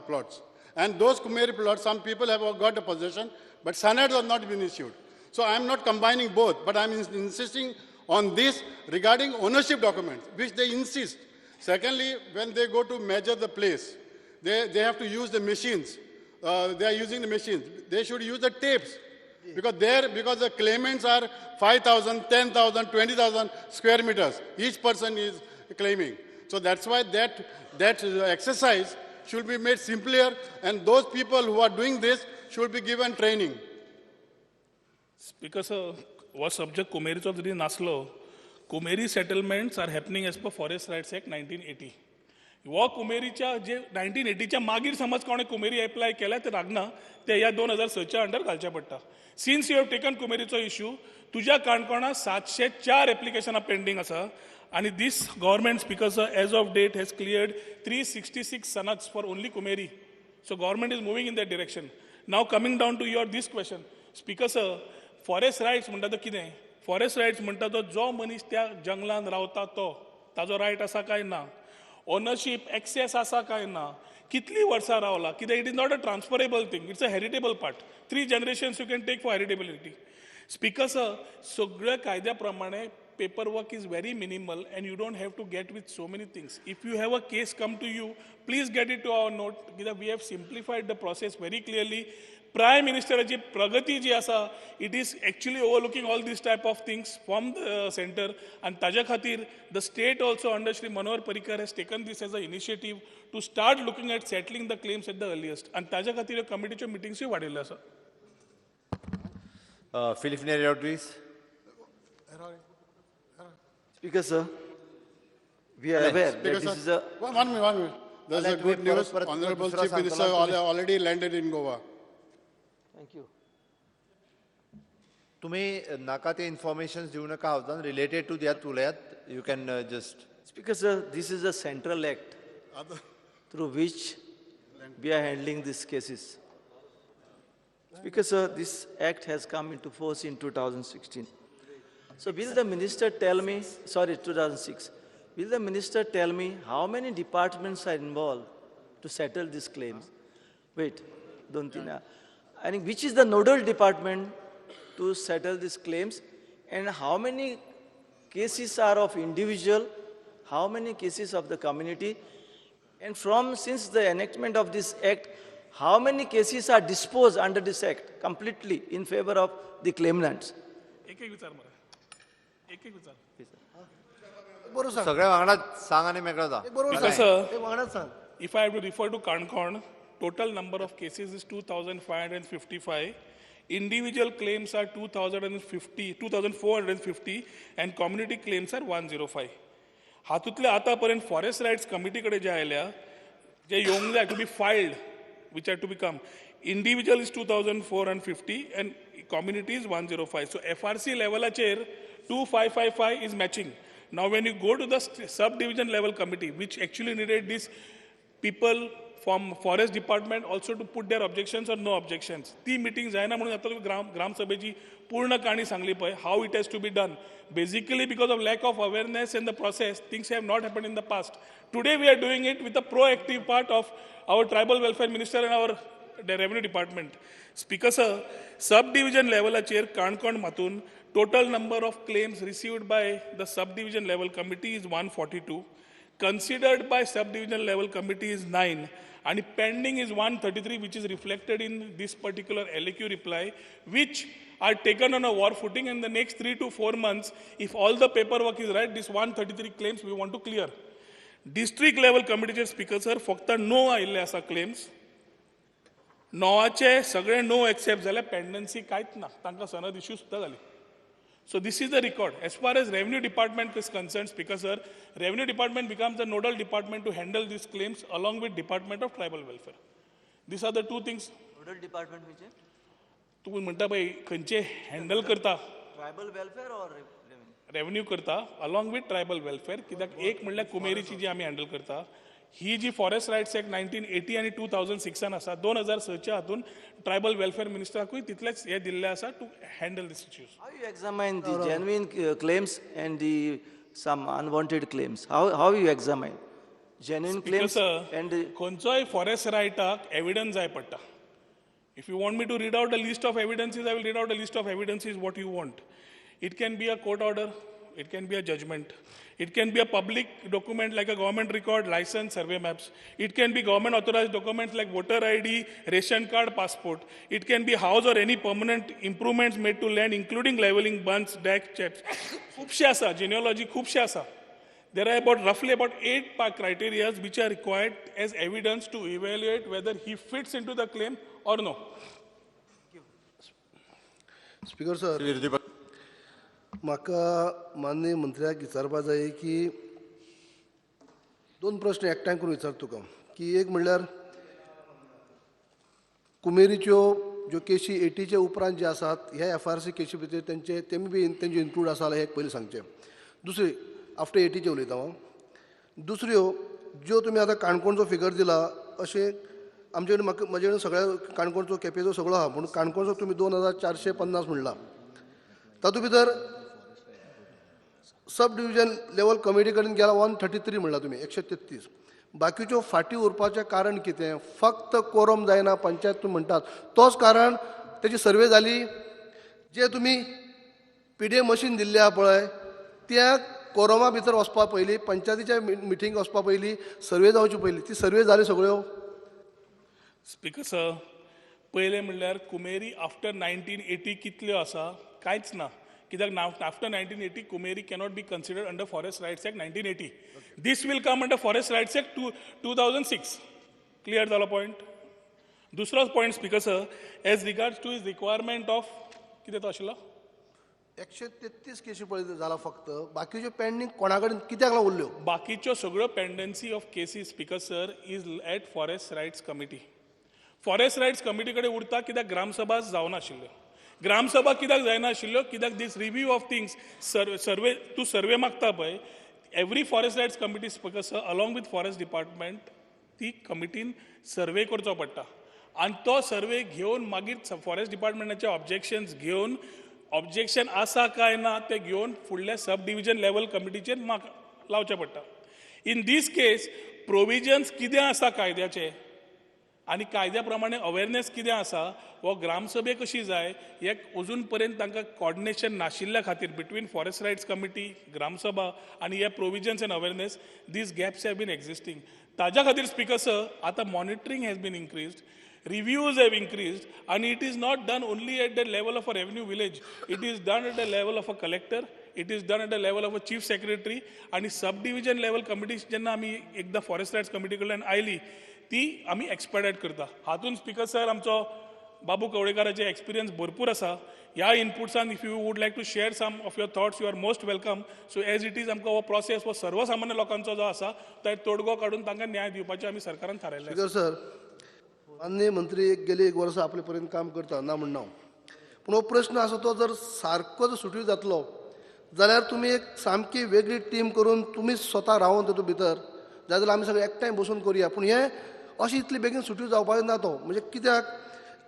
plots. And those Kumeri plots, some people have got a possession, but sanads have not been issued. So I am not combining both, but I am insisting on this regarding ownership documents, which they insist. Secondly, when they go to measure the place, they have to use the machines. They are using the machines. They should use the tapes. Because the claimants are 5,000, 10,000, 20,000 square meters. Each person is claiming. So that's why that exercise should be made simpler, and those people who are doing this should be given training. Speaker sir, हो subject कुमेरीचो जरी नासलो, Kumeri settlements are happening as per Forest Rights Act 1980. हो कुमेरीच्या जे 1980च्या मागीर समज कोणें कुमेरी apply केल्या ते लागना, ते ह्या 2006च्या अंडर घालचे पडटा. सिन्स you have taken कुमेरीचो इशू, तुज्या काणकोणा 704 एप्लिकेशनां पेंडींग आसा आनी this government, Speaker sir, as of date has cleared 366 sanads for only Kumeri. So government is moving in that direction. Now coming down to your this question, Speaker sir, forest rights म्हणटा तो कितें? Forest rights म्हणटा तो जो मनीस त्या जंगलान रावता तो ताजो रायट आसा काय ना, ओनरशीप एक्सेस आसा काय ना, कितली वर्सां रावला कित्याक, it is not a transferable thing, it's a heritable part. Three generations you can take for heritability. Speaker sir, सगळ्या कायद्या प्रमाणे paperwork is very minimal and you don't have to get with so many things. If you have a case come to you, please get it to our note कित्याक we have simplified the process very clearly. Prime मिनिस्टराची प्रगती जी आसा, it is actually overlooking all this type of things from the centre आनी ताज्या खातीर the state also under Shri Manohar Parrikar has taken this as a initiative to start looking at settling the claims at the earliest आनी ताज्या खातीर ह्यो कमिटीच्यो मिटिंग्सूय वाडयल्ल्यो आसा. Filipe Neri Rodrigues. Speaker sir, we are aware that Speaker this sir, is a one minute, one minute. There's a Alright, good we- news. परत- परत Honorable दुसरा Chief सांगतलो Minister तुम्ही. already landed in Goa. Thank you. तुम्ही नाका ते information दिवं नका, हांव रिलेटेड टू that उलयात. You can just Speaker sir, this is a central act through which we are handling these cases. Speaker sir, this act has come into force in 2016. So will the minister tell me, sorry, 2006, will the minister tell me how many departments are involved to settle these claims? Wait, don't think. And which is the nodal department to settle these claims, and how many cases are of individual, how many cases of the community, and from since the enactment of this act, how many cases are disposed under this act completely in favor of the claimants? एक एक विचार मरे, एक एक विचार. बरोबर सांग. सगळ्या वांगडा सांग आनी मेकळो जा. बरोबर. Speaker sir, एक वांगडाच सांग. If I have to refer to Kankon, total number of cases is 2,555. Individual claims are 2,050, 2,450 and community claims are 105. हातूंतले आतापर्यंत फॉरेस्ट रायट्स कमिटी कडेन जे आयल्या, जे येवंक जाय to be filed, which are to become individual is 2,450 and community is 105. So FRC लेवलाचेर 2555 is matching. Now when you go to the sub division level committee, which actually needed this people from forest department also to put their objections or no objections, ती meeting जायना म्हणून आतां तुमी ग्रामसभेची पूर्ण काणी सांगली पळय, how it has to be done. Basically because of lack of awareness in the process, things have not happen in the past. Today we are doing it with a proactive part of our tribal welfare minister and our revenue department. Speaker sir, sub division लेवलाचेर Canacona मातून total number of claims received by the sub division level committee is 142, considered by sub division level committee is 9 and pending is 133, which is reflected in this particular LAQ reply, which are taken on a war footing. In the next 3 to 4 months, if all the paperwork is right, this 133 claims we want to clear. District level कमिटीचे, speaker sir, फक्त णव आयिल्ले आसा claims. णवाचे सगळे णव accept जाल्यार pendency कांयच ना. तांकां सनद इश्यू सुद्दां जाली. So this is the record. As far as revenue department is concerned, Speaker sir, revenue department becomes the nodal department to handle these claims along with Department of Tribal Welfare. These are the two things. Nodal department खंयचें? तूं म्हणटा पळय खंयचे handle करता. Tribal welfare or revenue? Revenue करता along with tribal welfare, कित्याक एक म्हणल्यार कुमेरीची जी आमी हँडल करता, ही जी Forest Rights Act 1980 आनी 2006 आसा, 2006च्या हातून ट्रायबल वेलफेअर मिनिस्टराकूय तितलेच हे दिल्ले आसा to handle this issues. How you examine the genuine claims and the some unwanted claims? How you examine genuine claims and the, खंयचोय फॉरेस्ट रायटाक एविडन्स जाय पडटा. If you want me to read out a list of evidences, I will read out a list of evidences what you want. It can be a court order, it can be a judgment, it can be a public document like a government record, license, survey maps. It can be government authorized documents like voter ID, ration card, passport. It can be house or any permanent improvements made to land, including leveling, bunds, decks, chaps. खुबशे आसा, genealogy खुबशे आसा. There are about roughly about eight criteria which are required as evidence to evaluate whether he fits into the claim or no. Speaker sir, विरोधी पक्ष. म्हाका माननीय मंत्र्याक विचारपा जाय की दोन प्रश्न एकठांय करून विचारता तुका, की एक म्हणल्यार कुमेरीच्यो ज्यो केशी एटीच्या उपरांत जे आसात, ह्या एफआरसी केशी भितर तेंचे तेमी बी तेंचे इन्क्लूड आसा जाल्यार हें पयलीं सांगचें. दुसरी, आफ्टर एटीचे उलयता हांव. दुसऱ्यो ज्यो तुमी आतां काणकोणचो फिगर दिला, अशें आमचे कडेन, म्हाका म्हजे कडेन सगळ्या काणकोणचो, केपेंचो सगळो आहा, पूण काणकोणचो तुमी 2450 म्हणला. तातूंत भितर सब डिविजन लेवल कमिटी कडेन गेला 133 म्हणला तुमी, 133. बाकीच्यो फाटीं उरपाचें कारण कितें? फक्त कोरम जायना पंचायत तुमी म्हणटात, तोच कारण? तेजी सर्वे जाली? जे तुमी पीडीए मशीन दिल्लें आहा पळय, त्या कोरमा भितर वचपा पयलीं, पंचायतीच्या मिटींग वचपा पयलीं सर्वे जावची पयली. ती सर्वे जाली सगळ्यो? स्पीकर सर, पयलें म्हणल्यार कुमेरी आफ्टर 1980 कितल्यो आसा? कांयच ना, कित्याक after 1980 Kumeri cannot be considered under forest rights act 1980. This will come under forest rights act 2006. Clear जालो पॉयंट? दुसरो point, Speaker sir, as regards to is requirement of कितें तो आशिल्लो? 133 केशी पळय जाला फक्त. बाकीच्यो पेंडींग कोणा कडेन कित्याक लागून उरल्यो? बाकीच्यो सगळ्यो pendency of cases, Speaker sir, is at Forest Rights Committee. Forest Rights Committee कडेन उरता कित्याक ग्रामसभा जावनाशिल्ल्यो. ग्रामसभा कित्याक जायनाशिल्ल्यो? कित्याक this review of things, survey, तूं सर्वे मागता पळय, every Forest Rights Committee, Speaker sir, along with forest department, ती कमिटीन सर्वे करचो पडटा आनी तो सर्वे घेवन मागीर फॉरेस्ट डिपार्टमेंटाचे ऑब्जेक्शन्स घेवन, ऑब्जेक्शन आसा काय ना ते घेवन फुडल्या सब डिविजन लेवल कमिटीचेर माग लावचें पडटा. इन दीस केस प्रोविजन्स कितें आसा कायद्याचे आनी कायद्या प्रमाणे अवेरनेस कितें आसा हो ग्रामसभे कशी जाय, हे अजून पर्यंत तांकां कॉर्डिनेशन नाशिल्ल्या खातीर between forest rights committee, gram sabha आनी हे provisions and awareness, these gaps have been existing. ताज्या खातीर, स्पीकर सर, आतां monitoring has been increased, reviews have increased, and it is not done only at the level of a revenue village. It is done at the level of a collector, it is done at the level of a chief secretary. आणि sub division level committee जेन्ना आमी एकदां forest rights committee कडल्यान आयली, ती आमी एक्सपेडायट करता. हातून, स्पीकर सर, आमचो बाबू कवळेकाराचे एक्सपिरियन्स भरपूर आसा. ह्या इनपुट्सान if you would like to share some of your thoughts, you are most welcome. So as it is, आमकां हो प्रोसेस हो सर्वसामान्य लोकांचो जो आसा तो तोडगो काडून तांकां न्याय दिवपाचें आमी सरकारान थारायल्लें आसा. स्पीकर सर, माननीय मंत्री एक गेली एक वर्सां आपले पर्यंत काम करता, ना म्हणना हांव. पूण हो प्रश्न आसा तो जर सारको जर सुटी जातलो जाल्यार तुमी एक सामकी वेगळी टीम करून तुमी स्वता रावन तातूंत भितर जाय जाल्यार आमी सगळे एकठांय बसून करुया. पूण हें अशें इतले बेगीन सुटी जावपाक ना तो, म्हणजे कित्याक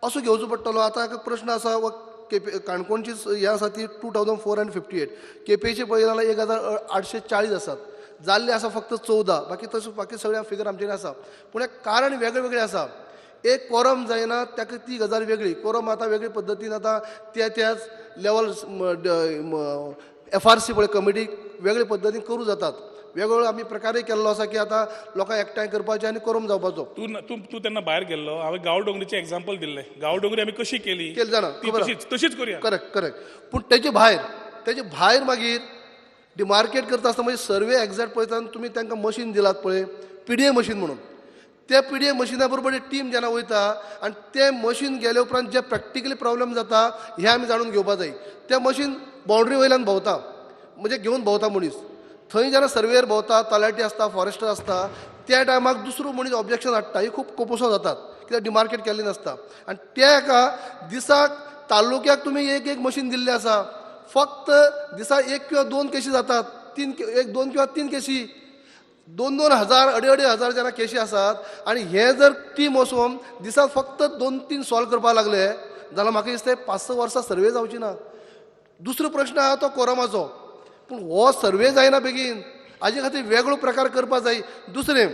असो घेवचो पडटलो. आतां एक प्रश्न आसा वा केपे काणकोणची हें आसा ती 2458, केपेंची पळयली जाल्यार 1840 आसात, जाल्ले आसा फक्त 14. बाकी तशें बाकी सगळ्या फिगर आमचे कडेन आसा, पूण हें कारण वेगळे वेगळे आसा. एक कोरम जायना ताका ती गजाल वेगळी. कोरम आतां वेगळे पद्दतीन आतां त्या त्याच लेवल एफ आर सी पळय कमिटी वेगळे पद्दतीन करूं जातात. वेगवेगळो आमी प्रकारय केल्लो आसा की आतां लोकांक एकठांय करपाचें आनी कोरम जावपाचो. तूं तूं तूं तेन्ना भायर गेल्लो. हांवें गांवडोंगरीचें एग्जाम्पल दिल्लें. गांवडोंगरी आमी कशी केली? केली जाणा. ती खबर. तशीच तशीच करुया. करेक्ट करेक्ट, पूण तेजे भायर मागीर डिमार्केट करता आसतना म्हणजे सर्वे एग्जॅक्ट पळयता आनी तुमी तांकां मशीन दिलात पळय, पीडीए मशीन म्हणून. त्या पीडीए मशिना बरोबर टीम जेन्ना वयता आनी तें मशीन गेले उपरांत जे प्रॅक्टिकली प्रॉब्लेम जाता हें आमी जाणून घेवपा जाय. तें मशीन बाउंड्री वयल्यान भोंवता, म्हणजे घेवन भोंवता मनीस. थंय जेन्ना सर्वेयर भोंवता, तलाठी आसता, फॉरेस्टर आसता, त्या टायमाक दुसरो मनीस ऑब्जेक्शन हाडटा. ही खूब कोपोसो जातात कित्याक डिमार्केट केल्ली नासता. आनी त्या एका दिसाक तालुक्याक तुमी एक एक मशीन दिल्लें आसा. फक्त दिसा एक किंवा दोन केशी जातात, तीन, एक दोन किंवा तीन केशी. दोन दोन हजार, अडे अडे हजार जेन्ना केशी आसात आनी हे जर टीम वचून दिसाक फक्त दोन तीन सॉल्व करपाक लागले जाल्यार म्हाका दिसता 5-6 वर्सां सर्वे जावची ना. दुसरो प्रश्न आहा तो कोरमाचो, पूण हो सर्वे जायना बेगीन हाजे खातीर वेगळो प्रकार करपा जाय. दुसरें,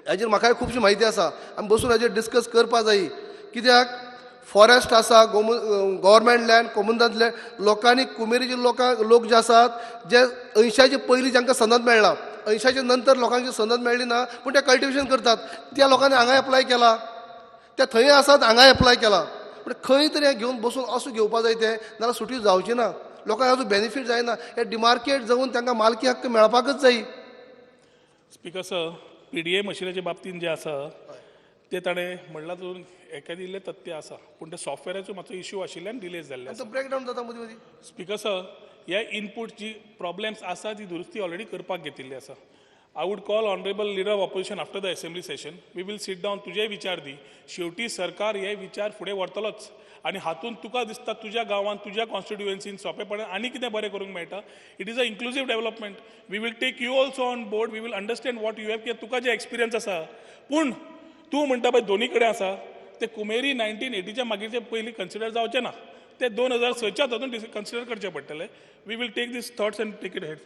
हाजेर म्हाकाय खुबशी म्हायती आसा. आमी बसून हाजेर डिस्कस करपा जाय कित्याक फॉरेस्ट आसा, गोमू गव्हर्मेंट लँड, कोमुनिदाद लँड. लोकांनी कुमेरीचे लोकांक, लोक जे आसात जे 80चे पयलीं जांकां सनद मेळ्ळा, 80चे नंतर लोकांक सनद मेळ्ळी ना, पूण ते कल्टिवेशन करतात. त्या लोकांनी हांगा एप्लाय केला, ते थंय आसात, हांगा एप्लाय केला. पूण खंय तरी हें घेवन बसून असो घेवपा जाय तें, नाल्यार सुटी जावची ना. लोकांक अजून बेनिफीट जायना. हे डिमार्केट जावन तांकां मालकी हक्क मेळपाकच जाय. स्पिकर सर, पीडीए मशिनाच्या बाबतींत जें आसा तें ताणें म्हणलां तितून एकादी इल्लें तथ्य आसा, पूण त्या सॉफ्टवॅराचो मातसो इश्यू आशिल्ल्यान डिले जाल्ले आनी आसा. तो ब्रेकडावन जाता मदीं मदीं. स्पिकर सर, हे इनपूट जी प्रॉब्लेम्स आसा ती दुरुस्ती ऑलरेडी करपाक घेतिल्ली आसा. I would call honourable leader of opposition after the assembly session. We will sit down. तुजेय विचार दी. शेवटी सरकार हे विचार फुडें व्हरतलोच आनी हातूंत तुका दिसता तुज्या गांवांत, तुज्या कॉन्स्टिट्युएन्सीन सोंपेपणान आनी कितें बरें करूंक मेळटा. It is a inclusive development. We will take you also on board. We will understand what you have, कित्याक तुका जे एक्सपिरियन्स आसा. पूण तूं म्हणटा पळय दोनी कडेन आसा, ते कुमेरी 1980च्या मागीरचे पयलीं कन्सिडर जावचे ना. ते 2006च्या तातूंत कन्सिडर करचे पडटले. We will take these thoughts and take it ahead.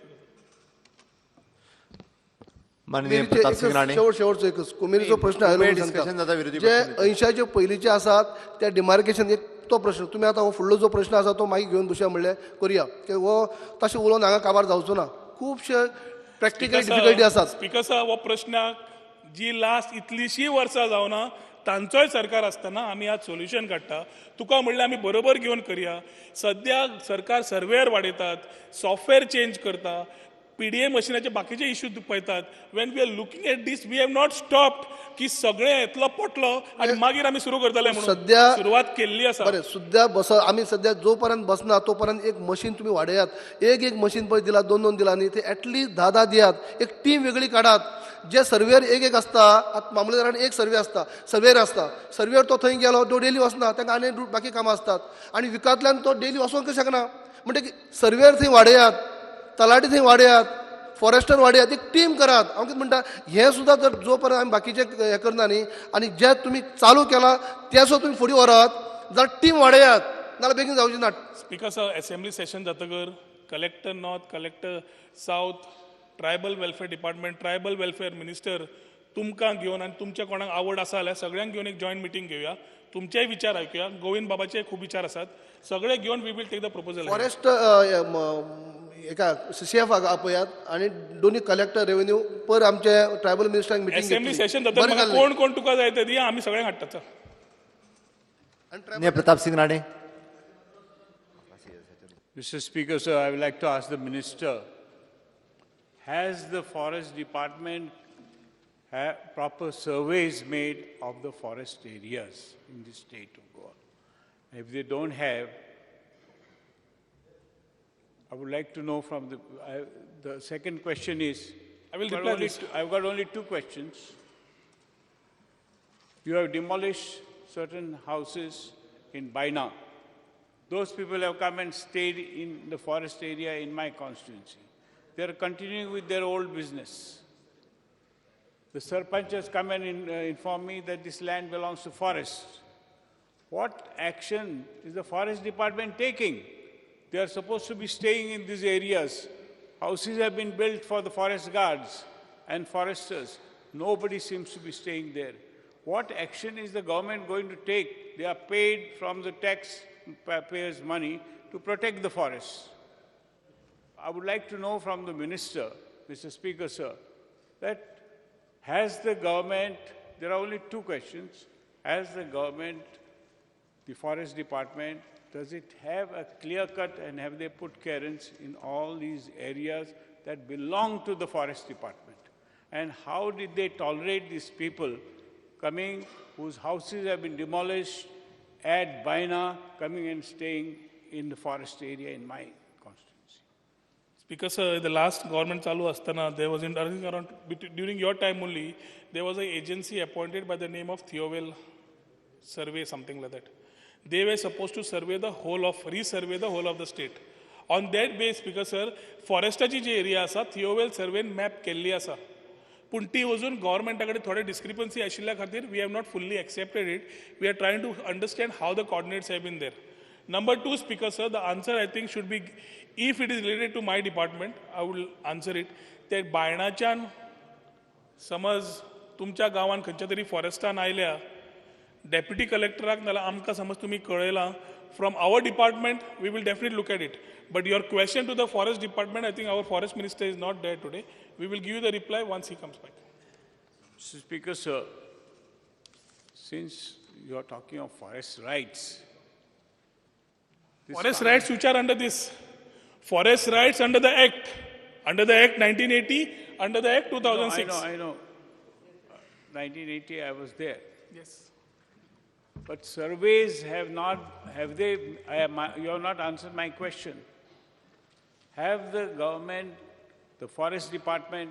माननीय कुमेरीचे प्रताप सिंग एकच राणे. शेवट शेवटचो एकच कुमेरीचो प्रश्न आयलो कुमेर म्हणून डिस्कशन जाता, विरोधी सांगता. जे पक्षनेते. 80चे पयलींचे आसात त्या डिमार्केशन एक तो प्रश्न तुमी आतां हो फुडलो जो प्रश्न आसा तो मागीर घेवन बसया म्हणलें करुया की हो तशें उलोवन हांगा काबार जावचो ना. खुबशे प्रॅक्टिकल डिफिकल्टी आसात. स्पिकर सर, हो प्रश्नाक जी लास्ट इतलीशीं वर्सां जावना, तांचोय सरकार आसतना आमी आज सोल्युशन काडटा. तुका म्हणलें आमी बरोबर घेवन करया. सद्या सरकार सर्वेयर वाडयतात, सॉफ्टवेअर चेंज करता, पीडीए मशिनाचे बाकीचे इश्यू पळयतात. When we are looking at this, we have not stopped की सगळें येतलो पटलो आनी मागीर आमी सुरू करतले म्हणून. सुरवात केल्ली आसा. बरें, सुद्या बस आमी सद्या जो पर्यंत बसना तो पर्यंत एक मशीन तुमी वाडयात. एक एक मशीन पळय दिला, दोन दोन दिला न्ही, ते एटलिस्ट धा धा दियात. एक टीम वेगळी काडात. जे सर्वेयर एक एक आसता, आतां मामलेदारान एक सर्वे आसता, सर्वेयर आसता. सर्वेयर तो थंय गेलो, तो डेली वचना. तांकां आनी बाकी कामां आसतात आनी विकांतल्यान तो डेली वचोंक शकना. म्हणटकीर सर्वेयर थंय वाडयात, तलाठी थंय वाडयात, फॉरेस्टर वाडयात, एक टीम करात. हांव कितें म्हणटा, हें सुद्दां जर जो पर्यंत आमी बाकीचे हें करना न्ही आनी जे तुमी चालू केलां तें सुद्दां तुमी फुडें व्हरात जाल्यार टीम वाडयात, नाल्यार बेगीन जावची ना. स्पिकर सर, असेंब्ली सेशन जातकर collector north, collector south, tribal welfare department, tribal welfare minister, तुमकां घेवन आनी तुमच्या कोणाक आवड आसा जाल्यार सगळ्यांक घेवन एक जॉयंट मिटींग घेवया. तुमचेय विचार आयकुया. गोविंद बाबाचे खूब विचार आसात. सगळे घेवन we will take the proposal. Forest हेका सीसीएफ आपयात आनी दोनी कलेक्टर रेवेन्यू पर आमचे ट्रायबल मिनिस्टरांक मिटींग. असेंब्ली सेशन जातकर म्हाका कोण कोण तुका जाय ते दी, आमी सगळ्यांक हाडटा, चल. माननीय Pratap Singh Rane. Mr. Speaker, sir, I would like to ask the minister, has the forest department proper surveys made of the forest areas in the state of Goa? If they don't have, I would like to know from the second question is, I will I've got reply only this. I've got only two questions. You have demolished certain houses in Baina. Those people have come and stayed in the forest area in my constituency. They are continuing with their old business. The sarpanch has come and informed me that this land belongs to forest. What action is the forest department taking? They are supposed to be staying in these areas. Houses have been built for the forest guards and foresters. Nobody seems to be staying there. What action is the government going to take? They are paid from the taxpayers' money to protect the forests. I would like to know from the minister, Mr. Speaker, sir, that has the government, there are only two questions, has the government, the forest department, does it have a clear cut and have they put cairns in all these areas that belong to the forest department? And how did they tolerate these people coming whose houses have been demolished at Baina, coming and staying in the forest area in my constituency? Speaker sir, the last government चालू असताना there was in, I think around during your time only, there was an agency appointed by the name of Theovel Survey, something like that. They were supposed to survey the whole of, resurvey the whole of the state. On that base, Speaker sir, फॉरेस्टाची ji area आसा थिओवेल सर्वेन map केल्ली आसा, पूण ती अजून गव्हर्मेंटा कडेन थोडे discrepancy आशिल्ल्या खातीर we have not fully accepted it. We are trying to understand how the coordinates have been there. Number two, Speaker sir, the answer I think should be, if it is related to my department, I will answer it. ते बायणाच्यान समज तुमच्या गांवान खंयच्या तरी फॉरेस्टान आयल्या, deputy कलेक्टराक नाल्यार आमकां समज तुमी कळयलां, from our department we will definitely look at it. But your question to the forest department, I think our forest minister is not there today. We will give you the reply once he comes back. Mr. Speaker, sir, since you are talking of forest rights, this Forest rights which are under this, forest rights under the Act 1980, under the Act 2006. No, I know, I know. 1980, I was there. Yes. But surveys have not, have they, I have my, you have not answered my question. Have the government, the forest department,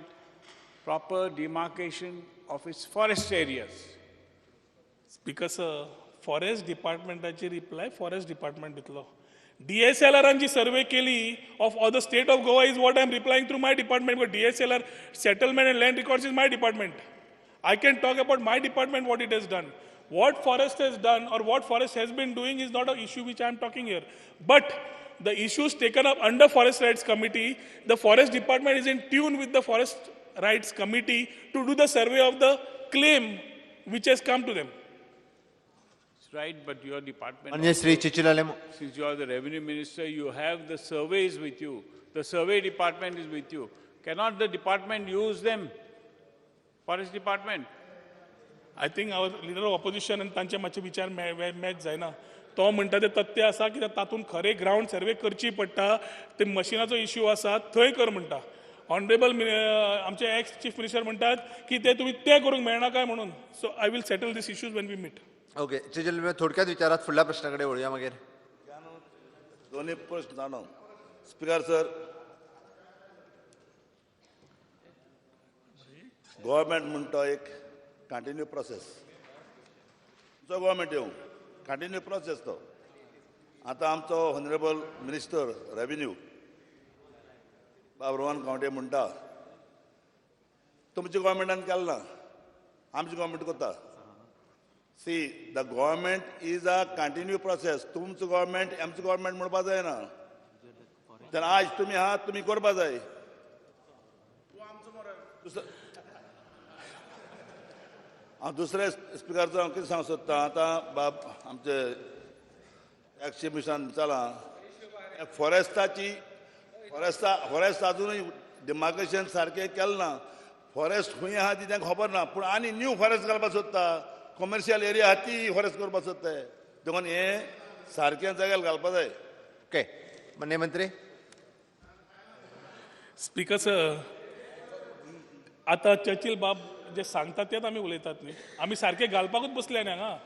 proper demarcation of its forest areas? Speaker sir, forest डिपार्टमेंटाची reply forest department दितलो. डीएसएलआरान जी survey केली of all the state of Goa is what I am replying through my department. DSLR, settlement and land records, is my department. I can talk about my department, what it has done. What forest has done or what forest has been doing is not an issue which I am talking here. But the issues taken up under Forest Rights Committee, the forest department is in tune with the Forest Rights Committee to do the survey of the claim which has come to them. It's right, but your department, माननीय Shri चिचिल आलेमो. Since you are the revenue minister, you have the surveys with you. The survey department is with you. Cannot the department use them? Forest department? I think our leader of opposition आनी तांचे मातशे विचार match जायना. तो म्हणटा ते तथ्य आसा की तातूंत खरें ग्रावंड सर्वे करची पडटा, ते मशिनाचो इश्यू आसा, थंय कर म्हणटा. ऑनरेबल आमचे एक्स चीफ मिनिस्टर म्हणटात की ते तुमी ते करूंक मेळना काय म्हणून. So I will settle this issues when we meet. Okay, Chichil, थोडक्यात विचारात, फुडल्या प्रश्ना कडेन वळुया मागीर. दोन्ही प्रश्न जाणो. स्पीकर सर, गव्हर्मेंट म्हणटा एक कंटिन्यू प्रोसेस. जो गव्हर्मेंट येवं, कंटिन्यू प्रोसेस तो. आतां आमचो ऑनरेबल मिनिस्टर रेविन्यू बाब रोहन खंवटे म्हणटा, तुमच्या गव्हर्मेंटान केलें ना, आमची गव्हर्मेंट करता. See, the government is a continue process. तुमचो गव्हर्मेंट, आमचो गव्हर्मेंट म्हणपा जायना. तर आज तुमी आहात, तुमी करपा जाय. हांव दुसऱ्या स्पिकरचो हांव कितें सांगूंक सोदतां, आतां बाब आमचे एक्स चीफ मिनिस्टरान विचारलां, फॉरेस्टाची फॉरेस्टा फॉरेस्ट अजुनूय डिमार्केशन सारकें केलें ना. फॉरेस्ट खंय आहा ती तांकां खबर ना, पूण आनी न्यू फॉरेस्ट घालपाक सोदता. कॉमर्शियल एरिया आहा ती फॉरेस्ट करपाक सोदता. देखून हें सारकें जाग्यार घालपा जाय. ओके, माननीय मंत्री. स्पीकर सर, आतां चर्चिल बाब जे सांगतात तेच आमी उलयतात न्ही. आमी सारके घालपाकूच बसले न्ही हांगा.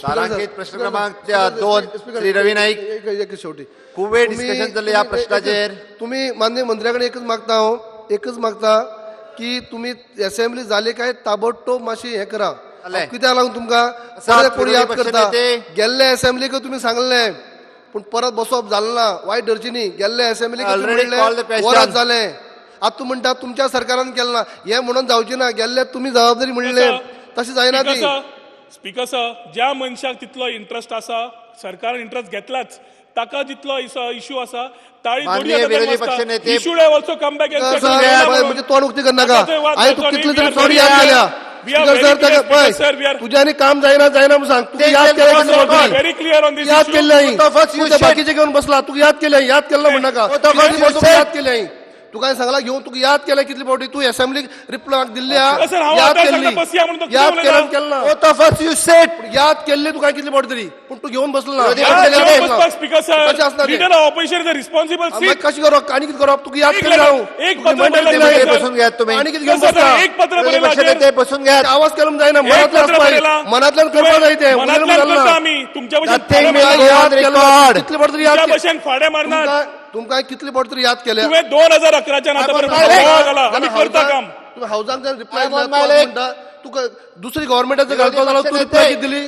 तारांकित प्रश्न क्रमांक 2, श्री रवी नाईक. एक एक शेवटी. खूब वेळ डिस्कशन चल्लें ह्या प्रश्नाचेर. तुम्ही माननीय मंत्र्या कडेन एकच मागता, हांव एकच मागता की तुमी असेंब्ली जाली काय ताबडतोब मातशी हें करा. जालें. कित्याक लागून तुमकां सात परत कोण विरोधी याद करता. पक्षनेते. गेल्ले असेंब्लीक तुमी सांगलें, पूण परत बसप जालें ना. वायट धरची न्ही. गेल्ले असेंब्लीक Already called the question. वरात जालें. आतां तूं म्हणटा तुमच्या सरकारान केलें ना, हें म्हणून जावचें ना. गेल्ले तुमी जबाबदारी म्हणलें, तशें जायना ती. स्पीकर सर, ज्या मनशाक तितलो इंट्रस्ट आसा, सरकारान इंट्रस्ट घेतलाच, ताका जितलो इशू आसा, ताळी माननीय विरोधी पक्षनेते. Should have also come back. Sir, म्हणजे तोंड उक्ती करनाका. हांवें तुका कितले तरी फावटी याद केल्या. We are very clear, Speaker sir, we are तुज्यानी काम जायना जायना म्हणून सांग. तुका याद केलें कितले फावटी? very clear on this याद issue. केल्लें हांवें. Both of us, तूं you ते should. बाकीचे घेवन बसला. तुका याद केलें, याद केलें म्हणनाका. Both of us, you तुका याद said. केलें. तुका हांवें सांगलां घेवन, तुका याद केलें कितले फावटी? तूं असेंब्लीक रिप्लाय दिल्ली आहा. सर, हांव याद आतां केल्ली. सांगता बसया म्हणून तो कितें याद उलयता? केलें केलें. Both of us, you said. याद केल्ली तुका कितली फावटी तरी, पूण तूं घेवन बसलो ना. विरोधी Yeah, पक्ष घेवन नेते. बसपाक स्पीकर कशें सर, आसना ते? Leader of opposition is a responsible मागीर सीट. कशें करप आनी कितें करप? तुका याद एक केलें letter, हांव. एक तुका पत्र रिमांडर बरयला दिलें. स्पीकर बसून घेयात तुम्ही. आनी कितें घेवन सर, बसता? एक पत्र विरोधी बरयला पक्ष नेते बसून घेयात. आवाज केलो जायना. एक मनांतल्यान पत्र आसपाक बरयला. मनांतल्यान करपाक जाय तें. उलयलें मनांतल्यान जालना. करता आमी. तुमच्या भशेन Nothing फाड्या will मारनात. go on याद केलं. record. कितले फावट तरी याद तुमच्या केलं. भशेन फाड्या मारनात. तुमकां कितले फावट तरी याद केल्या. तुवें 2011च्यान आतापर्यंत बोवाळ घाला. आमी करता काम. तुमी हावजाक जर रिप्लाय I'm on दिला my leg. म्हणटा तुका दुसरी गव्हर्मेंटाचो विरोधी घालतो जाल्यार पक्ष तूं रिप्लाय नेते. कितें दिली?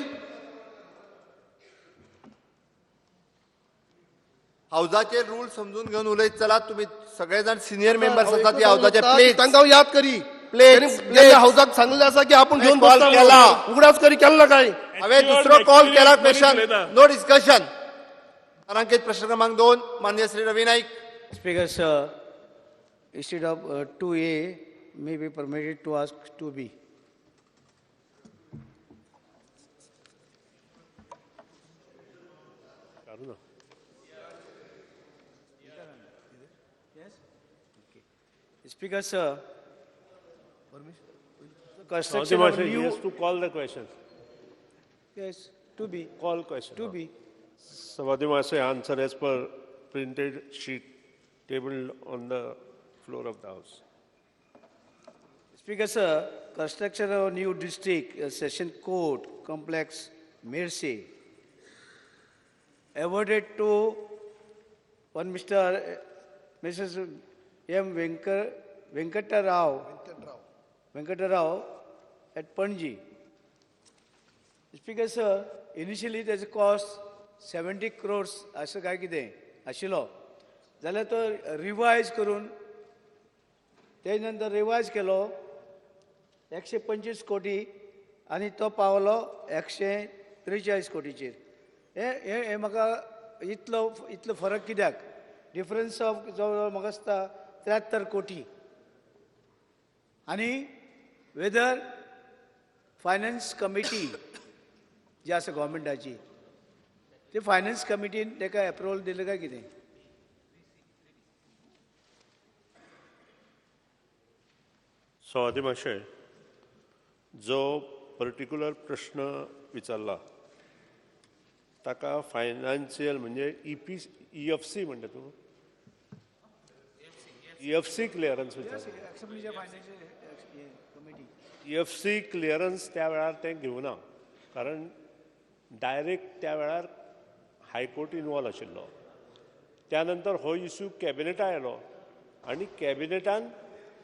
हावजाचे रूल समजून घेवन उलयत चला. तुम्ही सगळे जाण सिनियर मेंबर्स आसात या हावजाचे. प्लीज. तांकां हांव याद करी. Please, त्यांनी please. जेन्ना हावजाक सांगलें आसा की आपूण घेवन कॉल बसता म्हणून. केला. उगडास करी केलो ना काय? हांवें दुसरो कॉल केला. क्वेश्चन उलयता. No discussion. तारांकित प्रश्न क्रमांक 2, माननीय Shri Ravi Naik. Speaker, sir, instead of 2A, may be permitted to ask 2B. Yes? Okay. Speaker, sir, construction of He new... has to call the question. Yes, 2B. Call question. 2B. Savadi Mahasaya, answer as per printed sheet tabled on the floor of the house. Speaker, sir, construction of new district session court complex, Mercy, awarded to one Mr. Mrs. M. Venkatarao at Panji. Speaker, sir, initially त्याचो cost 70 crores अशें काय कितें आशिल्लो, जाल्यार तो revise करून ते नंतर रिवायज केलो 125 कोटी आनी तो पावलो 143 कोटीचेर. हे हे हे म्हाका इतलो इतलो फरक कित्याक? डिफरन्स ऑफ जवळ जवळ म्हाका दिसता 73 कोटी. आनी वेदर फायनान्स कमिटी जी आसा गव्हर्मेंटाची, ती फायनान्स कमिटीन ताका एप्रुवल दिलें काय कितें? सवादी माशे, जो पर्टिक्युलर प्रश्न विचारला ताका फायनान्शियल म्हणजे EFC म्हणटा तूं, EFC clearance विचारला. EFC clearance त्या वेळार तें घेवना, कारण डायरेक्ट त्या वेळार हायकोर्ट इनवॉल्व आशिल्लो. त्या नंतर हो इश्यू कॅबिनेटा आयलो आनी कॅबिनेटान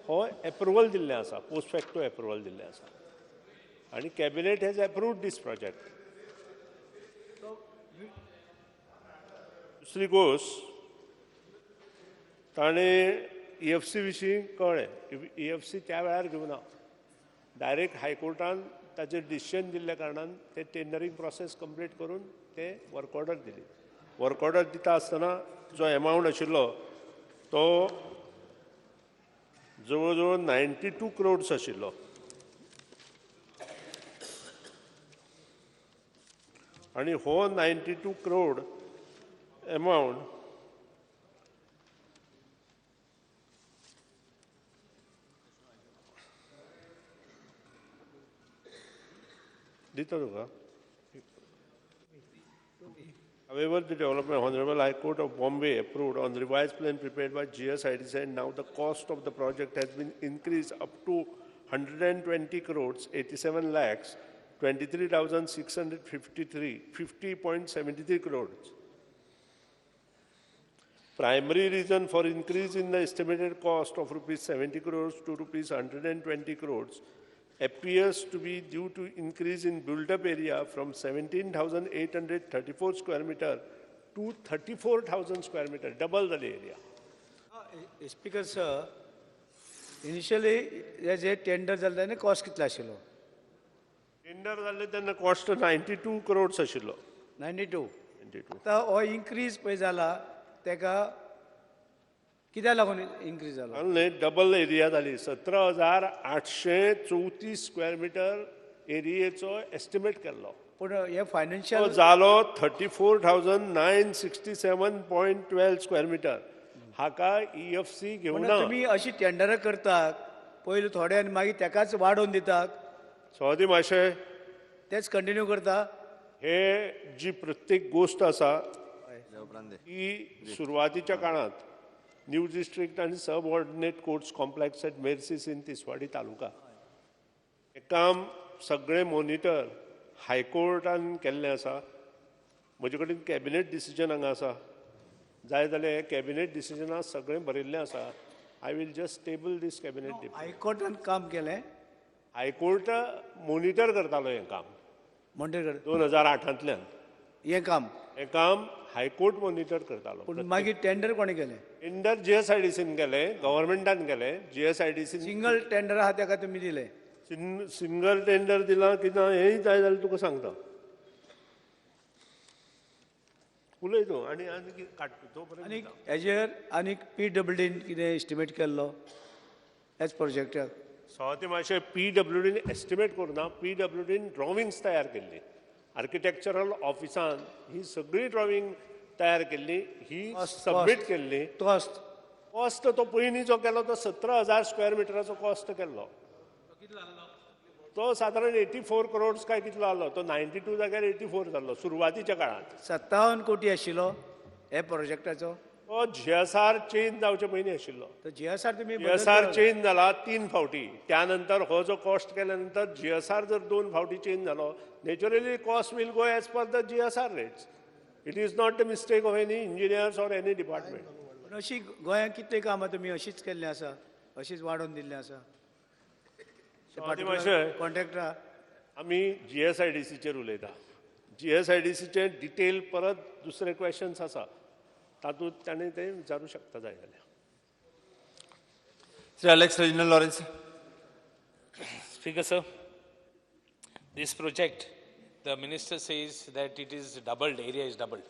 हो एप्रुवल दिल्लें आसा, पोस्ट फॅक्टो एप्रुवल दिल्लें आसा आनी cabinet has approved this project. दुसरी गोश्ट, ताणें EFC विशीं कळ्ळें, EFC त्या वेळार घेवना, डायरेक्ट हायकोर्टान ताचेर डिसिजन दिल्ल्या कारणान ते टेंडरींग प्रोसेस कंप्लीट करून ते वर्क ऑर्डर दिली. वर्क ऑर्डर दिता आसतना जो एमावंट आशिल्लो तो जवळ जवळ 92 crores आशिल्लो. आनी हो 92 crore amount दिता तुका. However, the development, Honorable High Court of Bombay approved on revised plan prepared by GSIDC, and now the cost of the project has been increased up to 120 crores, 87 lakhs, 23,653, 50.73 crores. Primary reason for increase in the estimated cost of rupees 70 crores to rupees 120 crores appears to be due to increase in built-up area from 17,834 square meter to 34,000 square meter, double the area. Speaker sir, initially हे जे tender जालें तेन्ना cost कितलो आशिल्लो? Tender जाल्लें तेन्ना cost 92 crores आशिल्लो. 92. 92. आतां हो इन्क्रीज पळय जाला तेका कित्याक लागून इन्क्रीज जालो? न्हय, डबल एरिया जाली. 17,834 स्क्वेअर मिटर एरियेचो एस्टिमेट केल्लो. पूण हे तो फायनान्शियल जालो 34,967.12 square meter. हाका ईएफसी घेवना. तुमी अशी टेंडरां करतात, पयलीं थोडे आनी मागीर तेकाच वाडोवन दितात. सवादी माशे. तेच कंटिन्यू करता. हे जी प्रत्येक गोश्ट आसा ही सुरवातीच्या काळांत न्यू डिस्ट्रिक्ट आनी subordinate courts complex at Merces in Tiswadi taluka, हें काम सगळें मॉनिटर हायकोर्टान केल्लें आसा. म्हजे कडेन कॅबिनेट डिसिजन हांगा आसा. जाय जाल्यार हें कॅबिनेट डिसिजनाक सगळें बरयल्लें आसा. I will just table this cabinet. हायकोर्टान काम केलें? हायकोर्ट मॉनिटर करतालो हें काम. मॉनिटर? 2008तांतल्यान. हें काम? हें काम हायकोर्ट मॉनिटर करतालो. पूण मागीर टेंडर कोणें केलें? टेंडर जीएसआयडीसीन केलें, गव्हर्मेंटान केलें, जीएसआयडीसीन. सिंगल टेंडर आहा, तेका तुमी दिलें? सिंगल टेंडर दिलां की ना हेंय जाय जाल्यार तुका सांगता. उलय तूं आनी आनी काडटा तो पर्यंत. आनीक हेजेर आनीक पी डब्ल्यू डीन कितें एस्टिमेट केल्लो ह्याच प्रोजेक्टाक? सवाती मातशें, पी डब्ल्यू डीन एस्टिमेट करूं ना. पी डब्ल्यू डीन ड्रॉविंग्स तयार केल्ली. आर्किटेक्चरल ऑफिसान ही सगळी ड्रॉविंग तयार केल्ली, ही सबमीट केल्ली. कॉस्ट? कॉस्ट तो पयलीं जो केलो तो 17,000 स्क्वेअर मिटराचो कॉस्ट केल्लो. तो सादारण 84 करोड्स काय कितलो आसलो. तो 92 जाग्यार 84 जाल्लो सुरवातीच्या काळांत. 57 कोटी आशिल्लो हे प्रोजेक्टाचो? तो जीएसआर चेंज जावचे पयलीं आशिल्लो. तो जीएसआर तुमी जीएसआर चेंज जाला तीन फावटी. त्या नंतर हो जो कॉस्ट केल्या नंतर जीएसआर जर दोन फावटी चेंज जालो, naturally cost will go as per the GSR rates. It is not the mistake of any engineers or any department. पूण अशी गोंयांत कितलीं कामां तुमी अशीच केल्लीं आसा, अशीच वाडोवन दिल्लीं आसा? कॉन्ट्रॅक्टरा. आमी जीएसआयडीसीचेर उलयता. जीएसआयडीसीचे डिटेल परत दुसरे क्वेश्चन्स आसा, तातूंत ताणें ते विचारूं शकता जाय जाल्यार. Shri Alex Reginald Lawrence. Speaker, sir, this project, the minister says that it is doubled, area is doubled.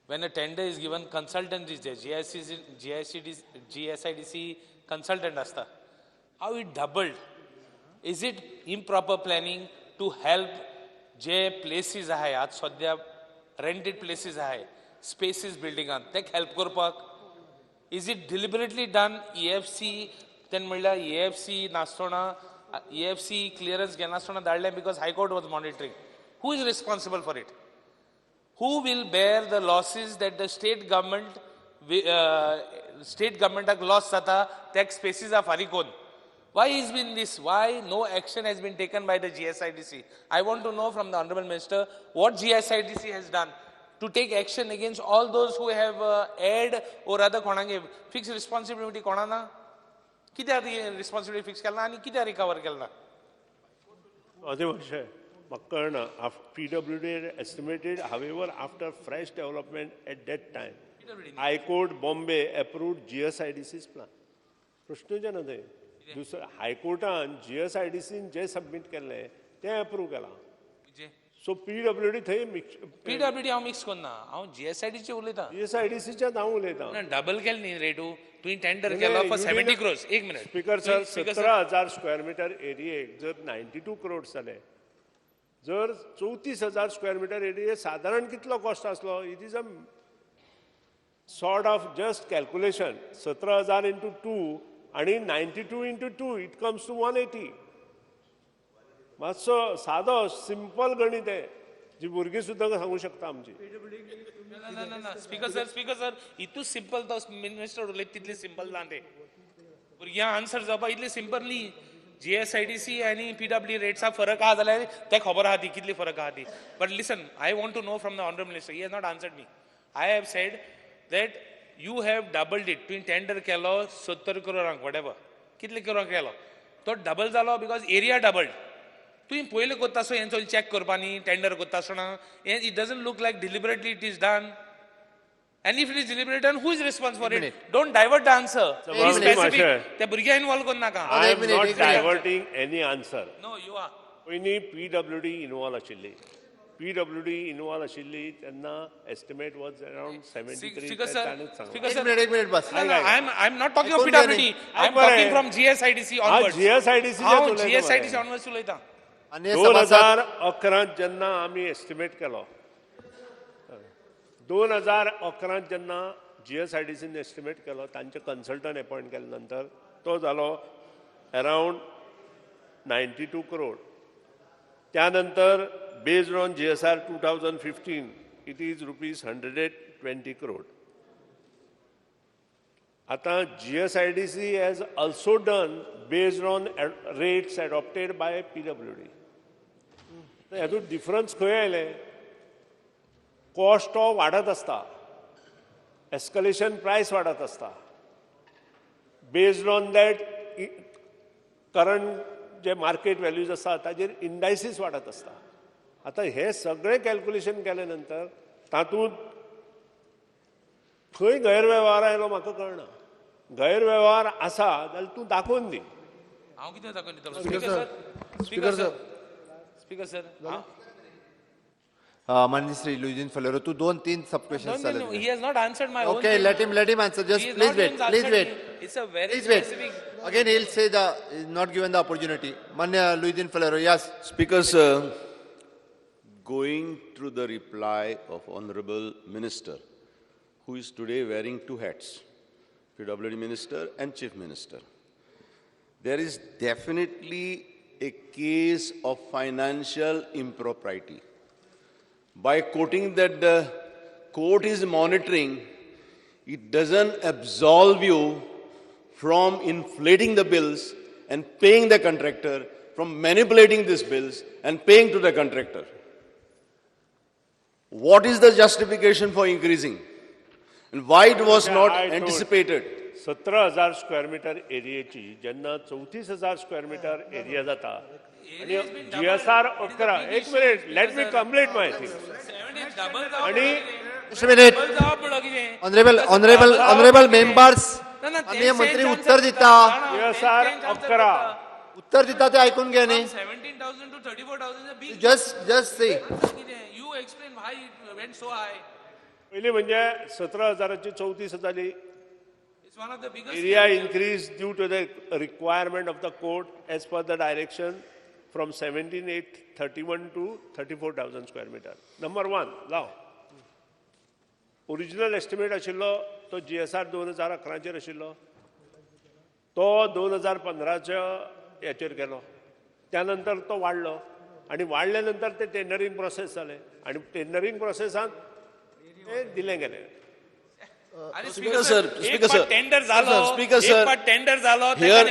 When a tender is given, consultant is there, GICC, GICD, GSIDC consultant asta. How it doubled? Is it improper planning to help J places आहे आज सध्या rented places आहे species बिल्डिंगान, तेक help करपाक? Is it deliberately done? EFC तेन्ना म्हणल्यार EFC नासतना, EFC clearance घेनासतना धाडलें because High Court was monitoring. Who is responsible for it? Who will bear the losses that the state government, state गव्हर्मेंटाक loss जाता तेक स्पेसीसा फारीक कोन्न? Why is been this? Why no action has been taken by the GSIDC? I want to know from the Honorable Minister what GSIDC has done to take action against all those who have add or rather कोणागे fix responsibility कोणा ना? कित्याक responsibility fix केला आनी कित्याक recover केला ना? अदें मातशें म्हाका कळना. PWD estimated, however, after fresh development at that time, High Court Bombay approved GSIDC's plan. प्रश्नूच येना थंय. दुसरें, हायकोर्टान जीएसआयडीसीन जे सबमीट केल्लें तें अप्रूव केलां. सो पीडब्ल्यूडी थंय मिक्स. पीडब्ल्यूडी हांव मिक्स करना, हांव जीएसआयडीचे उलयतां. जीएसआयडीसीच्याच हांव उलयतां. ना, डबल केलें न्ही रेटू तुवें टेंडर केलो फॉर 70 क्रोर्स. एक minute. Speaker sir, 17,000 square metre एरियेक जर 92 क्रोड्स जाले, जर 34,000 स्क्वेअर मिटर एरिये सादारण कितलो कॉस्ट आसलो? It is a sort of just calculation. 17,000 into two आणि 92 into two, it comes to 180. मातसो सादो सिंपल गणित आहे, जी भुरगीं सुद्दां सांगू शकता आमची. ना ना ना, स्पीकर सर, स्पीकर सर, इतू सिंपल तो मिनिस्टर उलयता तितली सिंपल ना ते. भुरग्यांक आन्सर जावपा इतली सिंपल न्ही. जीएसआयडीसी आनी पीडब्ल्यू रेट्सा फरक आहा जाल्यार ते खबर आहा ती कितली फरक आहा ती. But listen, I want to know from the Honourable Minister. He has not answered me. I have said that you have doubled it. तुवें टेंडर केलो 70 करोडांक, वटेवर कितले करोडांक केलो, तो डबल जालो because area doubled. तुवें पयलीं करता आसतना हेंचो चॅक करपा न्ही. टेंडर करता आसतना हें, it doesn't look like deliberately it is done. And if it is deliberate done, who is response for it? Don't divert the answer. Specific. ते भुरग्यां इनवॉल्व करू नाका. I am not diverting any answer. No, you are. पयलीं PWD involve आशिल्ली. PWD involve आशिल्ली तेन्ना estimate was around 73. Speaker sir, Speaker एक sir. Minute, एक minute bus. No, no, I'm not talking of ऐकून घे PWD. न्ही. I'm talking from GSIDC onwards. GSIDC च्याच हांव उलयता GSIDC मरे. onwards उलयता. माननीय दोन सभासद हजार 11त जेन्ना आमी एस्टिमेट केलो, 2011त जेन्ना जीएसआयडीसीन एस्टिमेट केलो, तांचे कन्सल्टंट अपॉयंट केले नंतर तो जालो अरावंड 92 करोड. त्यानंतर based on GSR 2015, it is rupees 120 crore. आता GSIDC has also done based on rates adopted by PWD. हातूंत डिफरन्स खंय आयले? कॉस्ट हो वाडत आसता, एस्कलेशन प्रायस वाडत आसता. Based on that current J market values आसा ताजेर इंडायसीस वाडत आसता. आतां हे सगळें कॅल्क्युलेशन केले नंतर तातूंत खंय गैरवेव्हार आयलो म्हाका कळना. गैरवेव्हार आसा जाल्यार तूं दाखोवन दी. हांव कितें दाखोवन दितलो? Speaker speaker sir, sir, speaker sir, speaker sir, माननीय श्री लुईजिन फलेरो, तू दोन तीन सब No, question no, no, जाले. he has not answered my own Okay, thing. let him answer. Just He has please not wait. even Please answered wait. me. It's a very Please wait. specific. Again, he'll say the he's not given the opportunity. Manya Luidin Falero, yes. Speaker, sir, going through the reply of Honorable Minister, who is today wearing two hats, PWD Minister and Chief Minister, there is definitely a case of financial impropriety. By quoting that the court is monitoring, it doesn't absolve you from inflating the bills and paying the contractor, from manipulating these bills and paying to the contractor. What is the justification for increasing? And why it was not I told- anticipated? 17,000 square metre एरियेची जेन्ना 34,000 square metre area जाता आणि GSR 11, एक minute, let me complete my thing. आणि Just a minute. Honorable members, माननीय मंत्री उत्तर दिता. GSR 11. उत्तर दिता ते ऐकून घे न्ही. 17,000 to 34,000 is a big. Just see. You explain why it went so high. पयली म्हणजे 17 हजाराची 34 जाली. It's one of the biggest. Area increase due to the requirement of the court as per the direction from 17,831 to 34,000 square meter. Number one, लाव. Original estimate आशिल्लो तो GSR 2011चेर आशिल्लो, तो 2015च्या हेचेर गेलो. त्या नंतर तो वाडलो आनी वाडल्या नंतर ते टेंडरींग प्रोसेस जालें आनी टेंडरींग प्रोसेसांत ते दिलें गेलें. अरे. Speaker sir, Speaker sir. Tender झालो. Speaker sir, एक टेंडर झालो. Here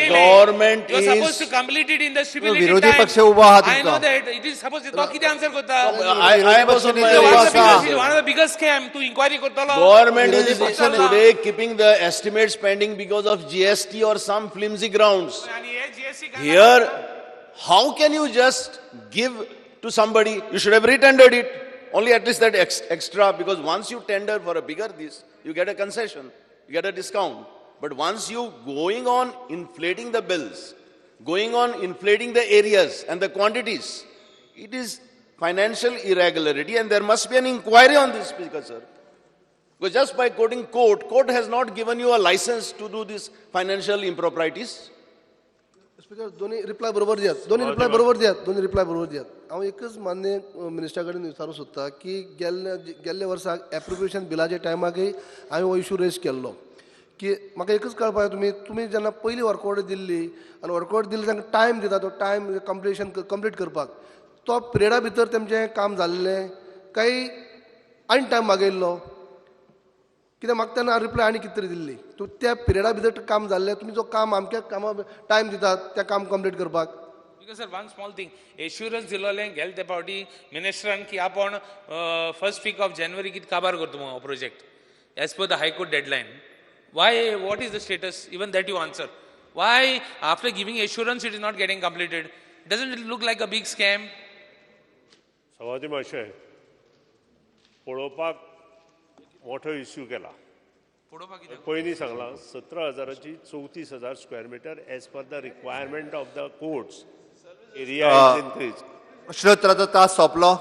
government you suppose is to complete it in the stipulated विरोधी time. पक्ष उभो आहा I know तुमचो. That it is suppose तो कितें आन्सर करता? I was on my विरोधी way. पक्ष नेते उभो आसा. One of the biggest scam. तू इन्क्वायरी करतलो. Government विरोधी is पक्ष नेते. today keeping the estimates pending because of GST or some flimsy grounds. आणि हे GST काय? Here, how can you just give to somebody? You should have retendered it. Only at least that extra, because once you tender for a bigger this, you get a concession, you get a discount. But once you going on inflating the bills, going on inflating the areas and the quantities, it is financial irregularity and there must be an inquiry on this, Speaker, sir. Because just by quoting court, court has not given you a license to do these financial improprieties. Speaker, दोन्ही reply बरोबर दियात, दोन्ही reply बरोबर दियात, दोन्ही reply बरोबर दियात. हांव एकच मान्य मिनिस्टरा कडेन विचारूंक सोदता की गेल्ले गेल्ले वर्साक एप्रोप्रिएशन बिलाच्या टायमाकय हांवें हो इशू रेज केल्लो की म्हाका एकच कळपाक जाय, तुमी जेन्ना पयली वर्क ऑर्डर दिल्ली आनी वर्क ऑर्डर दिल्ली तांकां टायम दिता, तो टायम कंप्लिशन कंप्लीट करपाक, तो पिरियडा भितर तेमचें काम जाल्लें काय आनी टायम मागयल्लो? कित्याक म्हाका तेन्ना रिप्लाय आनी कितें तरी दिल्ली. तूं त्या पिरियडा भितर काम जाल्लें? तुमी जो काम आमच्या कामा टायम दितात त्या काम कंप्लीट करपाक. Because sir, one small thing, assurance दिलोलें गेले ते फावटी मिनिस्टरान की आपण फर्स्ट वीक ऑफ जानेवारी कितें काबार करता म्हणून project as per the High Court deadline. Why, what is the status? Even that you answer. Why after giving assurance it is not getting completed? Doesn't it look like a big scam? सभापती महाशय, पळोवपाक मोठो issue केला. पयलीं सांगलां, 17 हजाराची 34,000 square meter as per the requirement of the courts, area is increase. प्रश्नोत्तराचो तास सोंपलो.